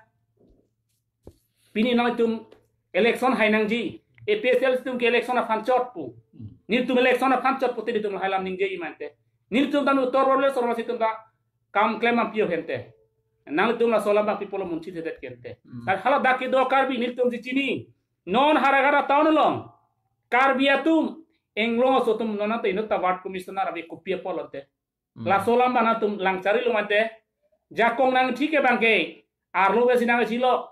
Pini nangtum election hai nangji. A P H L C atum ke election aphan chot pu. Hmm. Nelitum election aphan chot pulote nelitum lahai alam ningjeji ma ante. Nelitum tame Uttar Borbil sormasi atum ta kam klem ampio hente. Nangtum laso alam abang pipolo munchi thedet ke ante. Hmm. Kan hala dak kedo Karbi nelitum si chini. Non Howraghat town along Karbi atum Anglong aso atum non anta inut ta ward commissioner ave kopi apot lo ante. Hmm. Laso alam abang nangtum lang charilo ma ante. Jakong nangthi ke abangke arlo besi nangchilo.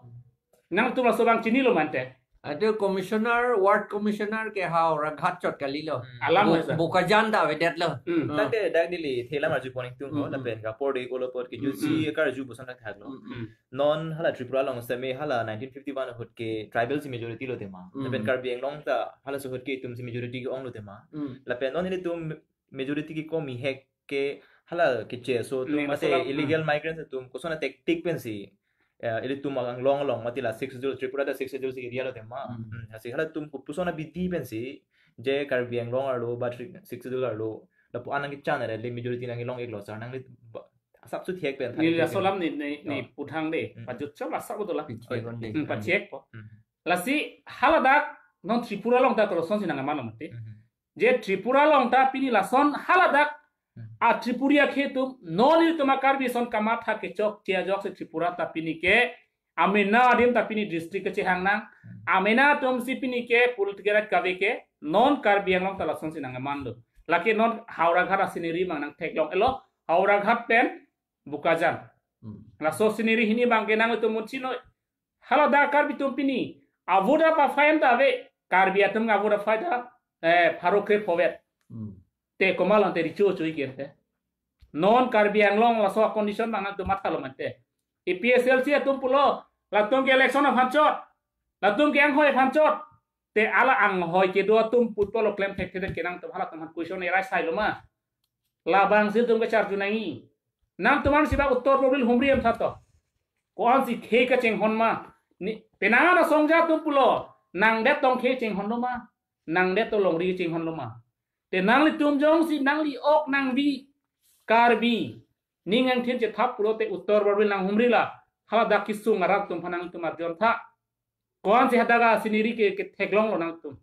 Nangtum laso abang chinilo ma ante. Ante commissioner, ward commissioner ke Howraghat chot kalilo. Hmm. Alam Bo-, hai sir. Bokajan ta avedetlo. Hmm. Hmm. Tangte dak neli thelam arjupon ingtung ho, Hmm. lapen kapor de kolo apot ke Hmm. jutsi Hmm. karju bosan thaklo. Hmm. Hmm. Non hala Tripura along seme hala nineteen fifty-one ahut ke tribal si majority lo tema. Hmm. Lapen Karbi Anglong ta halaso ahut ke itum si majority ke-ong lo tema. Hmm. Lapen non nelitum majority kekomi hek ke hala keche aso atum Ne, mate masalah, illegal hmm. migrants atum koson a-tactic pensi, eh, ilitum Anglong along mate la Sixth Schedule, Tripura ta Sixth Schedule si area lo tema. Hmm. Hmm, lasi halatum kopuson abidi pensi je Karbi Anglong arlo ba Tri-, Sixth Schedule arlo lapu-an nangkechan ra le majority nangkelong-iklo sir nangli ba-, asap su thek pen Neli thani laso thek alam neli, neli, neli Oh. puthang de, Hmm. pajutchot asap betul lah. Pachek on de. Hmm, pachek po. Hmm. Lasi haladak non Tripura along ta kosonsi nangman lo mate. Mhm. Je Tripura along ta pini lason haladak Hmm. a Tripuri akhei atum non ilitum a Karbi ason kamatha kechokche ajoksi Tripura ta pini ke amena adim ta pini district kechehang nang. Hmm. Amena atumsi pini ke political right kave ke non Karbi Anglong ta lasonsi nangman lo. Lake non Howraghat a scenery mang nangtheklong-elo, Howraghat pen Bokajan. Hmm. Laso scenery hini abang ke nanglitum munchino. Haladak Karbi atum pini avoda pa fayan ta ave, Karbi atum avoda fai ta eh pharo kre phovet. Hmm. Te komat lo te richo chui kir te. Non Karbi Anglong laso condition abang nangtum matha lo mate. APHLC atum pulo, latum ke election aphan chot, latum ke anghoi aphan chot. Te hala anghoi kedo atum putpo lo klem thekthedet ke nangtum halatum aphan question arise sai lo ma? Labangsi ilitum kacharju nangji. Nangtum ansi ba Uttar Borbil humri em tha to. Ko-ansi khei kachinghon ma? Ni penang asongja atum pulo, nangdet tong khei chinghon lo ma? Nangdet to longri chinghon lo ma? Te nanglitum jongsi nangli ok nangvi Karbi ning angthin chethap pulote Uttar Borbil nanghumri la. Haladak kesung arat atum aphan nangtum arjon tha. Ko-ansi hadak a scenery ke ketheklong lo nangtum?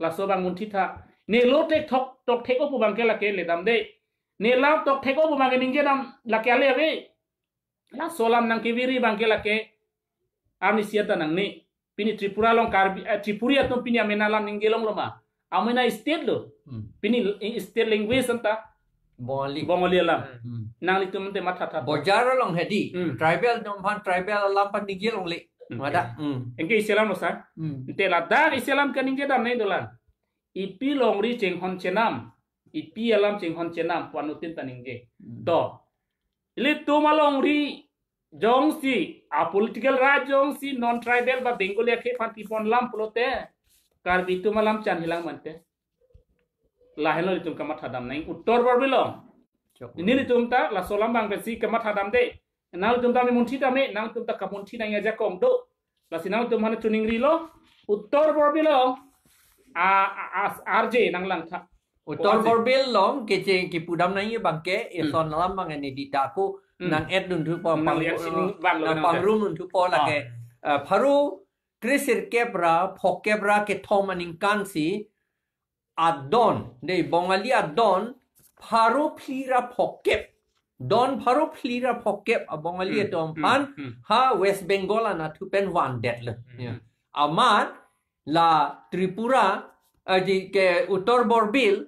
Laso abang munthi tha. Ne lo tek thok tokthek-o pu abang ke lake ledam de. Ne lo tokthek-o pu abang ke ningjedam lake ale ave. Laso alam nangkeviri abang ke lake arnisi anta nangne. Pini Tripura along Karbi, eh, Tripuri atum pini amena alam ningje longlo ma? Amena state lo. Hmm. Pini state language anta Bongali. Bongali alam. Hmm. Nanglitum ante matha tha. Bojar along hedi. Hmm. Tribal atum aphan tribal alam aphan ningje longle. Hmm. Mada. Hmm. Anke isi alam lo sir. Hmm. Ante ladak isi alam kaningjedam nangji dolang. Ipi longri chinghon chenam, ipi alam chinghon chenam pu anuttin ta ningje. Hmm. To. Ilitum alongri jongsi a political right jongsi non tribal ba Bengali akhei aphan pipon lam pulote Karbi atum alam chan hilang mante. Lahenlo ilitum kamathadam nang Uttar Borbil along. Chok. Nelitum ta laso alam abang pensi kamathadam de. Nanglitum ta me munthi ta me, nangtum ta kamunthi nangji ajakong do. Lasi nangtum aphan chuningrilo, Uttar Borbil along a, a, a, R J nanglang tha. Uttar Borbil along keche kipudam nangji abang ke, Hmm. eson alam abang ne dita ko, Hmm. nang-et dunthupo, Nang pang-, ya sini bang lo nang nang te. pangrum dunthupo lake, Ah. eh, pharo kre sirkep ra, phokep ra kethom aningkan si, adon, de Bongali adon, pharo phli ra phokep. Don pharo phli ra phokep a Bongali Hmm, atum hmm, aphan, hmm. ha West Bengal anatthu pen vandetlo. Hmm. Ya. Amat la Tripura, eh, di ke Uttar Borbil,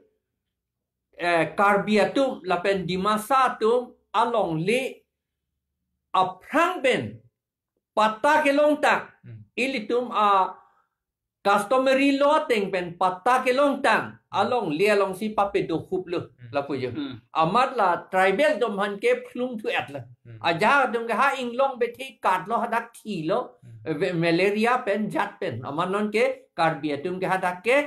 eh, Karbi atum, lapen Dimasa atum, alongle aphrang pen patta kelongtang. Hmm. Ilitum a customary law ateng pen patta kelongtang. Alongle alongsi papedo khuplo. Hmm. Lapu jo. Hmm. Amat la tribal atum aphan ke phlung thu-etlo. Hmm. Ajahak atum ke ha inglong bethe katlo hadak thilo. Hmm. Eh, ve-, malaria pen jat pen. Amat non ke Karbi atum ke hadak ke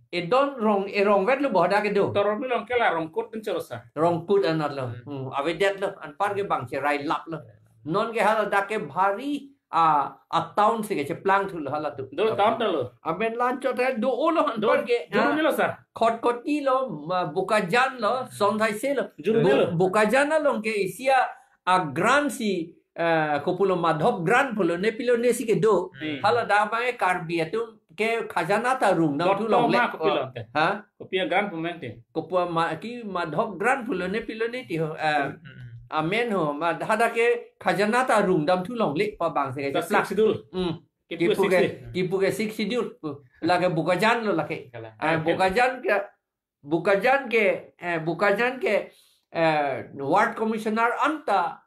Hmm. edon rong, erong vetlo bo hadak kedo. Uttar Borbil along ke la Rongkut pen chelo sir. Rongkut anatlo. Hmm. Hmm. Avedetlo. Anpar ke bang cherai laplo. Non ke haladak ke bhari a, a town si kecheplang thulo halatum. Do town ta lo. Amen lan chot hai do-o lo Do, anpar ke, do ah, ni lo sir. Khatkhati lo, ma, Bokajan lo, son thaise lo. Juru Bo-, ni lo. Bokajan along ke isi a, a grant si, eh, kopulo Madhop grant pulo ne pilo ne si kedo. Hmm. Haladak abang ke Karbi atum ke khajana ta rungdam Dot thu longle. ma kopi lo ante? Ha? Kopi a grant pu mante? Kopi a ma-, ki Madhop grant pulo ne pilo ne ti ho, eh, Hmm, hmm, hmm. amen ho, ma hadak ke khajana ta rungdam thu longle pa bang se Ta ke plak. Sixth Schedule. Hmm. Kipu Kipu ke, sixth. kipu ke Sixth Schedule. Lake Bokajan lo lake. Kalang. Eh, Kalang. Bokajan ke, Bokajan ke, eh, Bokajan ke, eh, ward commissioner anta,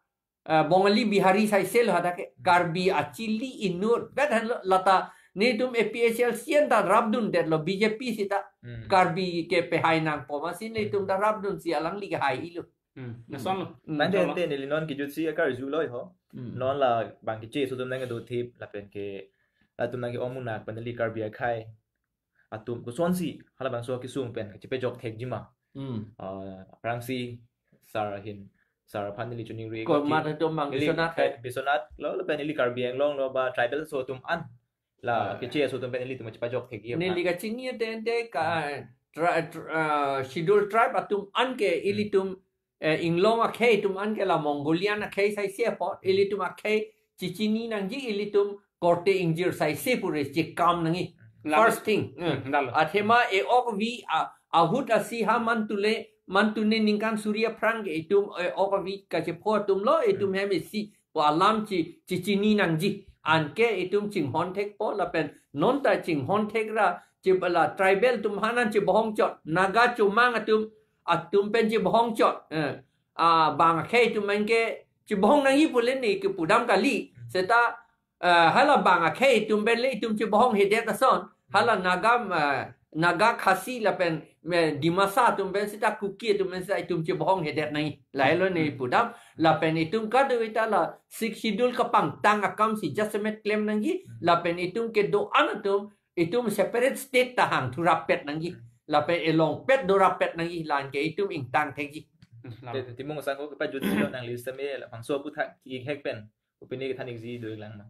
eh, Bongali Bihari saise lo hadak ke. Karbi achili inut. Bet han lo lata netum APHLC anta rapdundetlo BJP sita. Hmm. Karbi ke pehai nangpo masi netum ta rapdunsi alangli ke hai-ilo. Hmm. Lason lo. Hmm. Tangte Lason lo. Tangte neli non kejutsi akarju lo ho. Hmm. Non la bang keche aso atum nangkedo thip lapen ke latum nangke-ong munak pen neli Karbi akhei atum kosonsi halabangso kesung pen kachepajok thekji ma. Hmm. Ah, aphrangsi sir ahin, sir aphan neli chuningri Ko ko mat atum bang neli Biswanath khai hai. Biswanath lo, lapen neli Karbi Anglong lo ba tribal aso atum an. La Ah. keche aso atum pen nelitum chepajok thekji aphan. Neli kachingni ante ante ka, tra-, tra-, ah, schedule tribe atum an ke Hmm. ilitum, eh, inglong akhei atum an ke la Mongolian akhei saise apot, ilitum akhei chechini nangji ilitum korte ingjir saise pure chekam nangji. Lalo. First thing. Hmm, lalo. Athema e-ok vi a, ahut asi ha man tule, man tune ningkan suri aphrang ke itum e-ok vi kachepho atum lo, itum hem isi pu alam chi, chichini nangji. Anke itum chinghon thekpo lapen non ta chinghon thek ra, chi bala tribal atum hanan chibohong chot. Naga chomang atum, atum pen chibohong chot. Eh. Ah, bang akhei atum anke chibohong nangji pule ne kepudam kali. Seta, eh, hala bang akhei atum pen le itum chibohong hedet ason. Hala Naga, eh, Naga Khasi lapen, eh, Dimasa atum pen seta Kuki atum pen seta itum chibohong hedet nangji. Lahelo ne pudam. Lapen itum kadokave ta la Sixth Schedule kapangtang akam si jasemet klem nangji. Lapen itum kedo-an atum, itum separate state ta hang thurap pet nangji. Lapen elong pet dorap pet nangji, lan ke itum ingtang thekji. Hmm, lalo. Te, Timung Asang ko kepajutsi lo, nangli seme labangso aphuthak ihek pen opini kethan ikji dolang ma?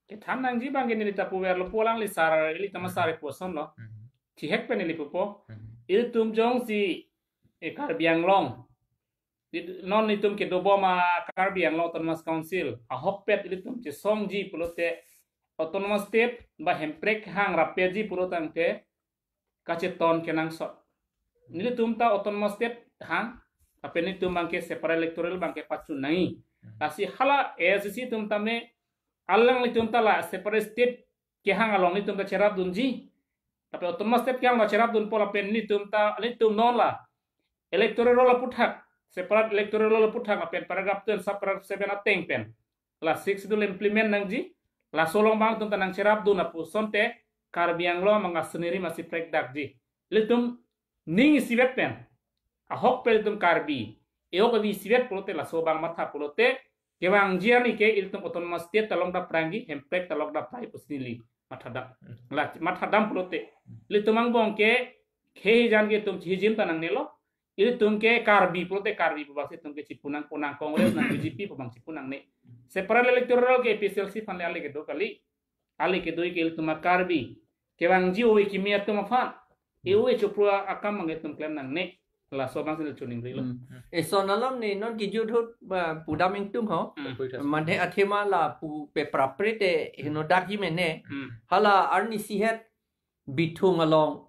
Kethan nangji abang ke neli ta puverlo, pu alangli sar, ili tama sar puson lo. Hmm. Chihek pen ili pupo. Hmm. Ilitum jongsi, eh, Karbi Anglong, di, non itum kedobom a Karbi Anglong Autonomous Council ahokpet ilitum chesongji pulote, Autonomous State ba Hemprek hang rapetji pulo tangte kacheton kenangsot. Nelitum ta Autonomous State hang, tapi nelitum abang ke separate electoral abang ke pachun nangji. Lasi hala A S D C atum tame, alanglitum ta la separate state kehang along nelitum ta cherapdunji. Tapi Autonomous State kehang la cherapdunpo lapen nelitum ta, nelitum non la electoral roll aphuthak, separate electoral roll aphuthak lapen paragraph ten, subparagraph seven ateng pen, la Sixth Schedule implement nangji. Laso along abang itum ta nangcherapdun apusonte Karbi Anglong abang aseniri masi prekdakji. Ilitum ning isivet pen, ahokpet ilitum Karbi, e-ok vi isivet pulote laso abang matha pulote, kevangji arni ke ilitum Autonomous State ta longdap prangji, Hemprek ta longdap prai pusi neli mathadam. Hmm. La mathadam pulote, ilitum angbong ke khei jan ke itum chihijim ta nangnelo. Ilitum ke Karbi pulote Karbi pu abang si itum ke chipu nangpo, nang Congress nang B J P pu abang chipu nangne. Separate electoral ke A P H L C aphan le ale kedo kali. Ale kedo ke ilitum a Karbi. Kevangji ove kimi atum aphan, e-ove chopru akam abang itum klem nangne. Laso abang si neli choningrilo. Hmm. Eson alam ne non kijut ahut, ah, pudam ingtung ho. Hmm. Mane athema lapu pe prapre te henodak ji mene. Hmm. Hala arni sihet Bithung along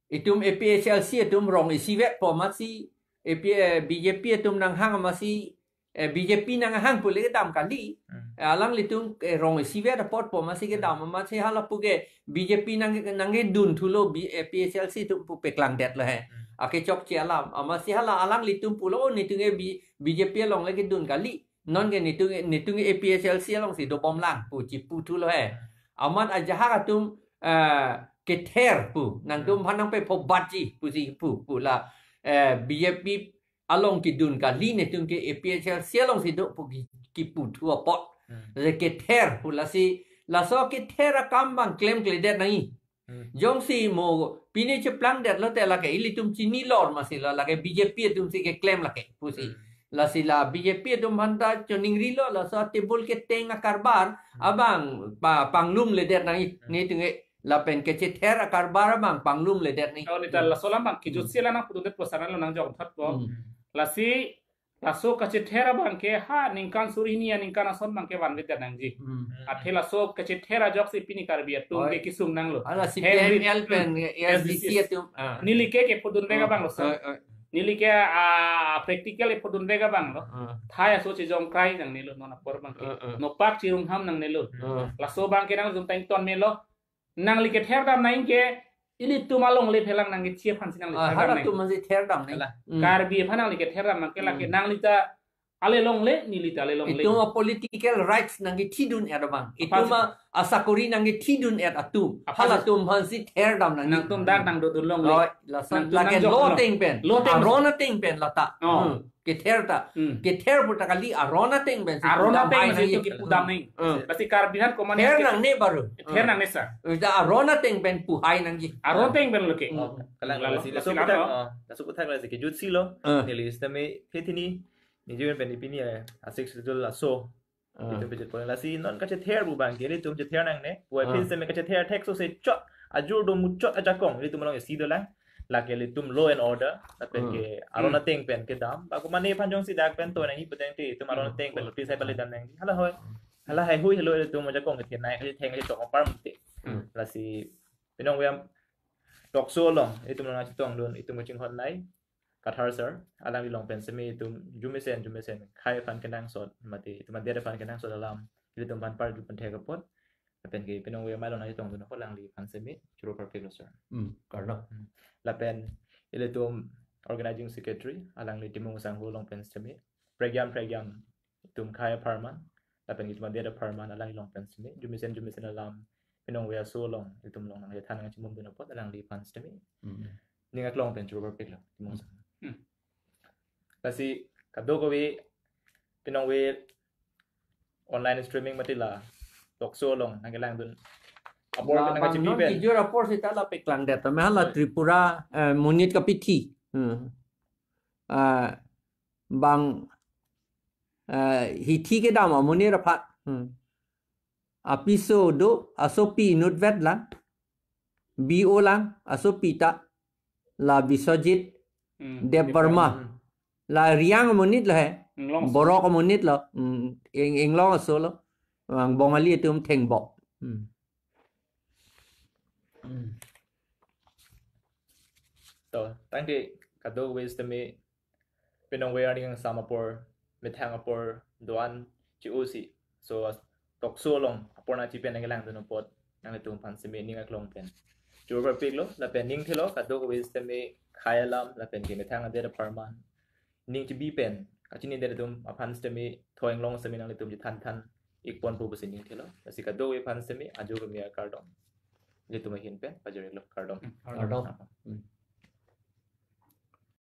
itum A P H L C atum rong isivetpo amatsi, A P, eh, B J P atum nanghang amatsi, eh, B J P nanghang pule kedam kali. Hmm. Eh, alanglitum, eh, rong isivet apotpo amatsi kedam, amatsi hala pu ke B J P nang, nangkedun thulo, B-, A P H L C atum pu peklangdetlo he. Hmm. Akechokche alam. Amatsi hala alanglitum pulo, "Oh, netum ke B-, B J P along le kedun kali. Non ke netum, netum ke A P H L C alongsi dobomlang," pu chipu thulo he. Amat ajahak atum, eh, kether pu, nangtum aphan nangpephobatji pusi pu, pu la, eh, B J P along kedun kali, netum ke A P H L C alongsi do pu ki-, kipu thu apot. Hmm. Lasi kether pu lasi, laso kether akam abang klemkledet nangji. Hmm. Jongsi mo pine cheplangdetlo te lake ilitum chinilor amatsi lo, lake B J P atum si keklem lake pusi. Hmm. Lasi la B J P atum aphan ta choningrilo, laso table keteng akarbar, hmm, abang pa-, panglumledet nangji, hmm, netum ke lapen kechether akarbar abang panglumledet nangji. Oh, neli ta laso alam abang kijutsi, hmm, la nangpudundet pu ason lo nangjok thotpo. Hmm. Lasi laso kachether abang ke ha ningkan suri hini aningkan ason abang ke vanvedet nangji. Hmm. Athe laso kachether ajoksi pini Karbi atum, oi, ke kesung nanglo. Hala Henry C P I M L pen, hmm, A S D C, A S D C atum. Ah. Neli ke kepudunvek, oh, abang lo, sir. Oh, oh. Neli ke, ah, practical kepudunvek abang lo. Ah. Thai aso chejongkrai nangnelo, non apor abang ke. Ah, ah. Nopak chirungham nangnelo. Ah. Laso abang ke nangtum ta ington melo. Nangli ketherdam nangji ke, ilitum alongle aphan lang nangkethi aphan si nangli, ah, therdam nangji. Halatum aphan si therdam nangji. Hala. Hmm. Karbi aphan nangli ketherdam nangke lake, hmm, nangli ta ale longle, neli ta ale longle. Itum a political rights nangkethidun-et abang. Itum aphan si a, asakori nangkethidun-et atum. Aphan si halatum aphan si therdam nangji. Nangtum dak nangdodun longle. Oi, lason nangtum lake nangjok lo, lo ateng pen. Lo ateng. Aron ateng pen lata. Oh. Hmm. Kether ta. Hmm. Kether pu ta kali aron ateng pen si, aron pudam ateng hai pen si nangji. Itu kipudam nangji. Hmm. Lasi Karbi aphan komat ther ke nangne baru. Ther nangne, sir. Ita aron ateng pen pu hai nangji. Aron ateng pen lo ke. Hmm. Oh, kalang, lalo, lasi, lasi laso aphuthak, lalo, oh, laso aphuthak lasi kijutsi lo. Hmm. Neli sitame pethini, neli jun pen pini ya, a Sixth Schedule laso. Ah. Itum pejut pon lasi non kachether pu abang ke ilitum chether nangne. Pu, ah, aphi sitame kachether thek so se chot, ajur do muchot ajakong ilitum along isi dolang. Lake ilitum law and order, lapen, hmm, ke aron, hmm, ateng pen kedam. Ba komatne aphan jongsi dak pen to nangji putangte itum aron, hmm, ateng pen notice hai pale dam nangji. Hala hoi. Hala haihui helo ilitum ajakong kethenei kachetheng kachechok apar mute. Hmm. Lasi pinong we talk show along itum nangchetongdun, itum kachinghon nai Kathar sir, alangli along pen semi itum jumesen jumesen khei aphan kenangsot mate itum adet aphan kenangsot alam ilitum aphan parju pen thek apot. Lapen ke pinong we mai along nangchetongdun apot alangliphan semi choro parpiklo sir. Hmm, kardom. Lapen ilitum organizing secretary alangli Timung sangho along pen semi, prekjam prekjam itum khei apharman lapen itum adet apharman alangli along pen semi jumesen jumesen alam pinong we aso along itum along nangchethan nangchimumdun apot alangliphan semi Hmm. ning aklong pen choro parpiklo Timung sangho. Hmm. Lasi kadokave pinong we online streaming mate la talk show along nangkelangdun apor La pen bang nangkachipi non pen. kijor apor seta la peklangdet. Tame hala Tripura eh, monit kapithi. Hmm. Ah, bang eh, hithi kedam amonit aphan. Hmm. Apiso do asopi inutvet lang. B O lang asopi ta la Biswajit Hmm. Debbarma. La Reang amonit lo he. Inglong. Borok amonit lo. Hmm, ing- inglong aso lo. Ang Bongali atum thengbok. Hmm. To, tangte kadokave semi pinong we arni kangsam apor, methang apor, doan chi-o si. So talk show along apor nangchipi pen nangkelangdun apot nanglitum aphan semi ning aklong pen choro parpiklo lapen ning thelo kadokave semi khei alam lapen ke methang adet apharman ning chibi pen kachinidet atum aphan semi thoi inglong semi nanglitum chethanthan ikponpo pusi ning thelo. Lasi kadokave aphan semi ajo kami akardom. Ilitum ahin pen pajirlo, kardom. Kardom.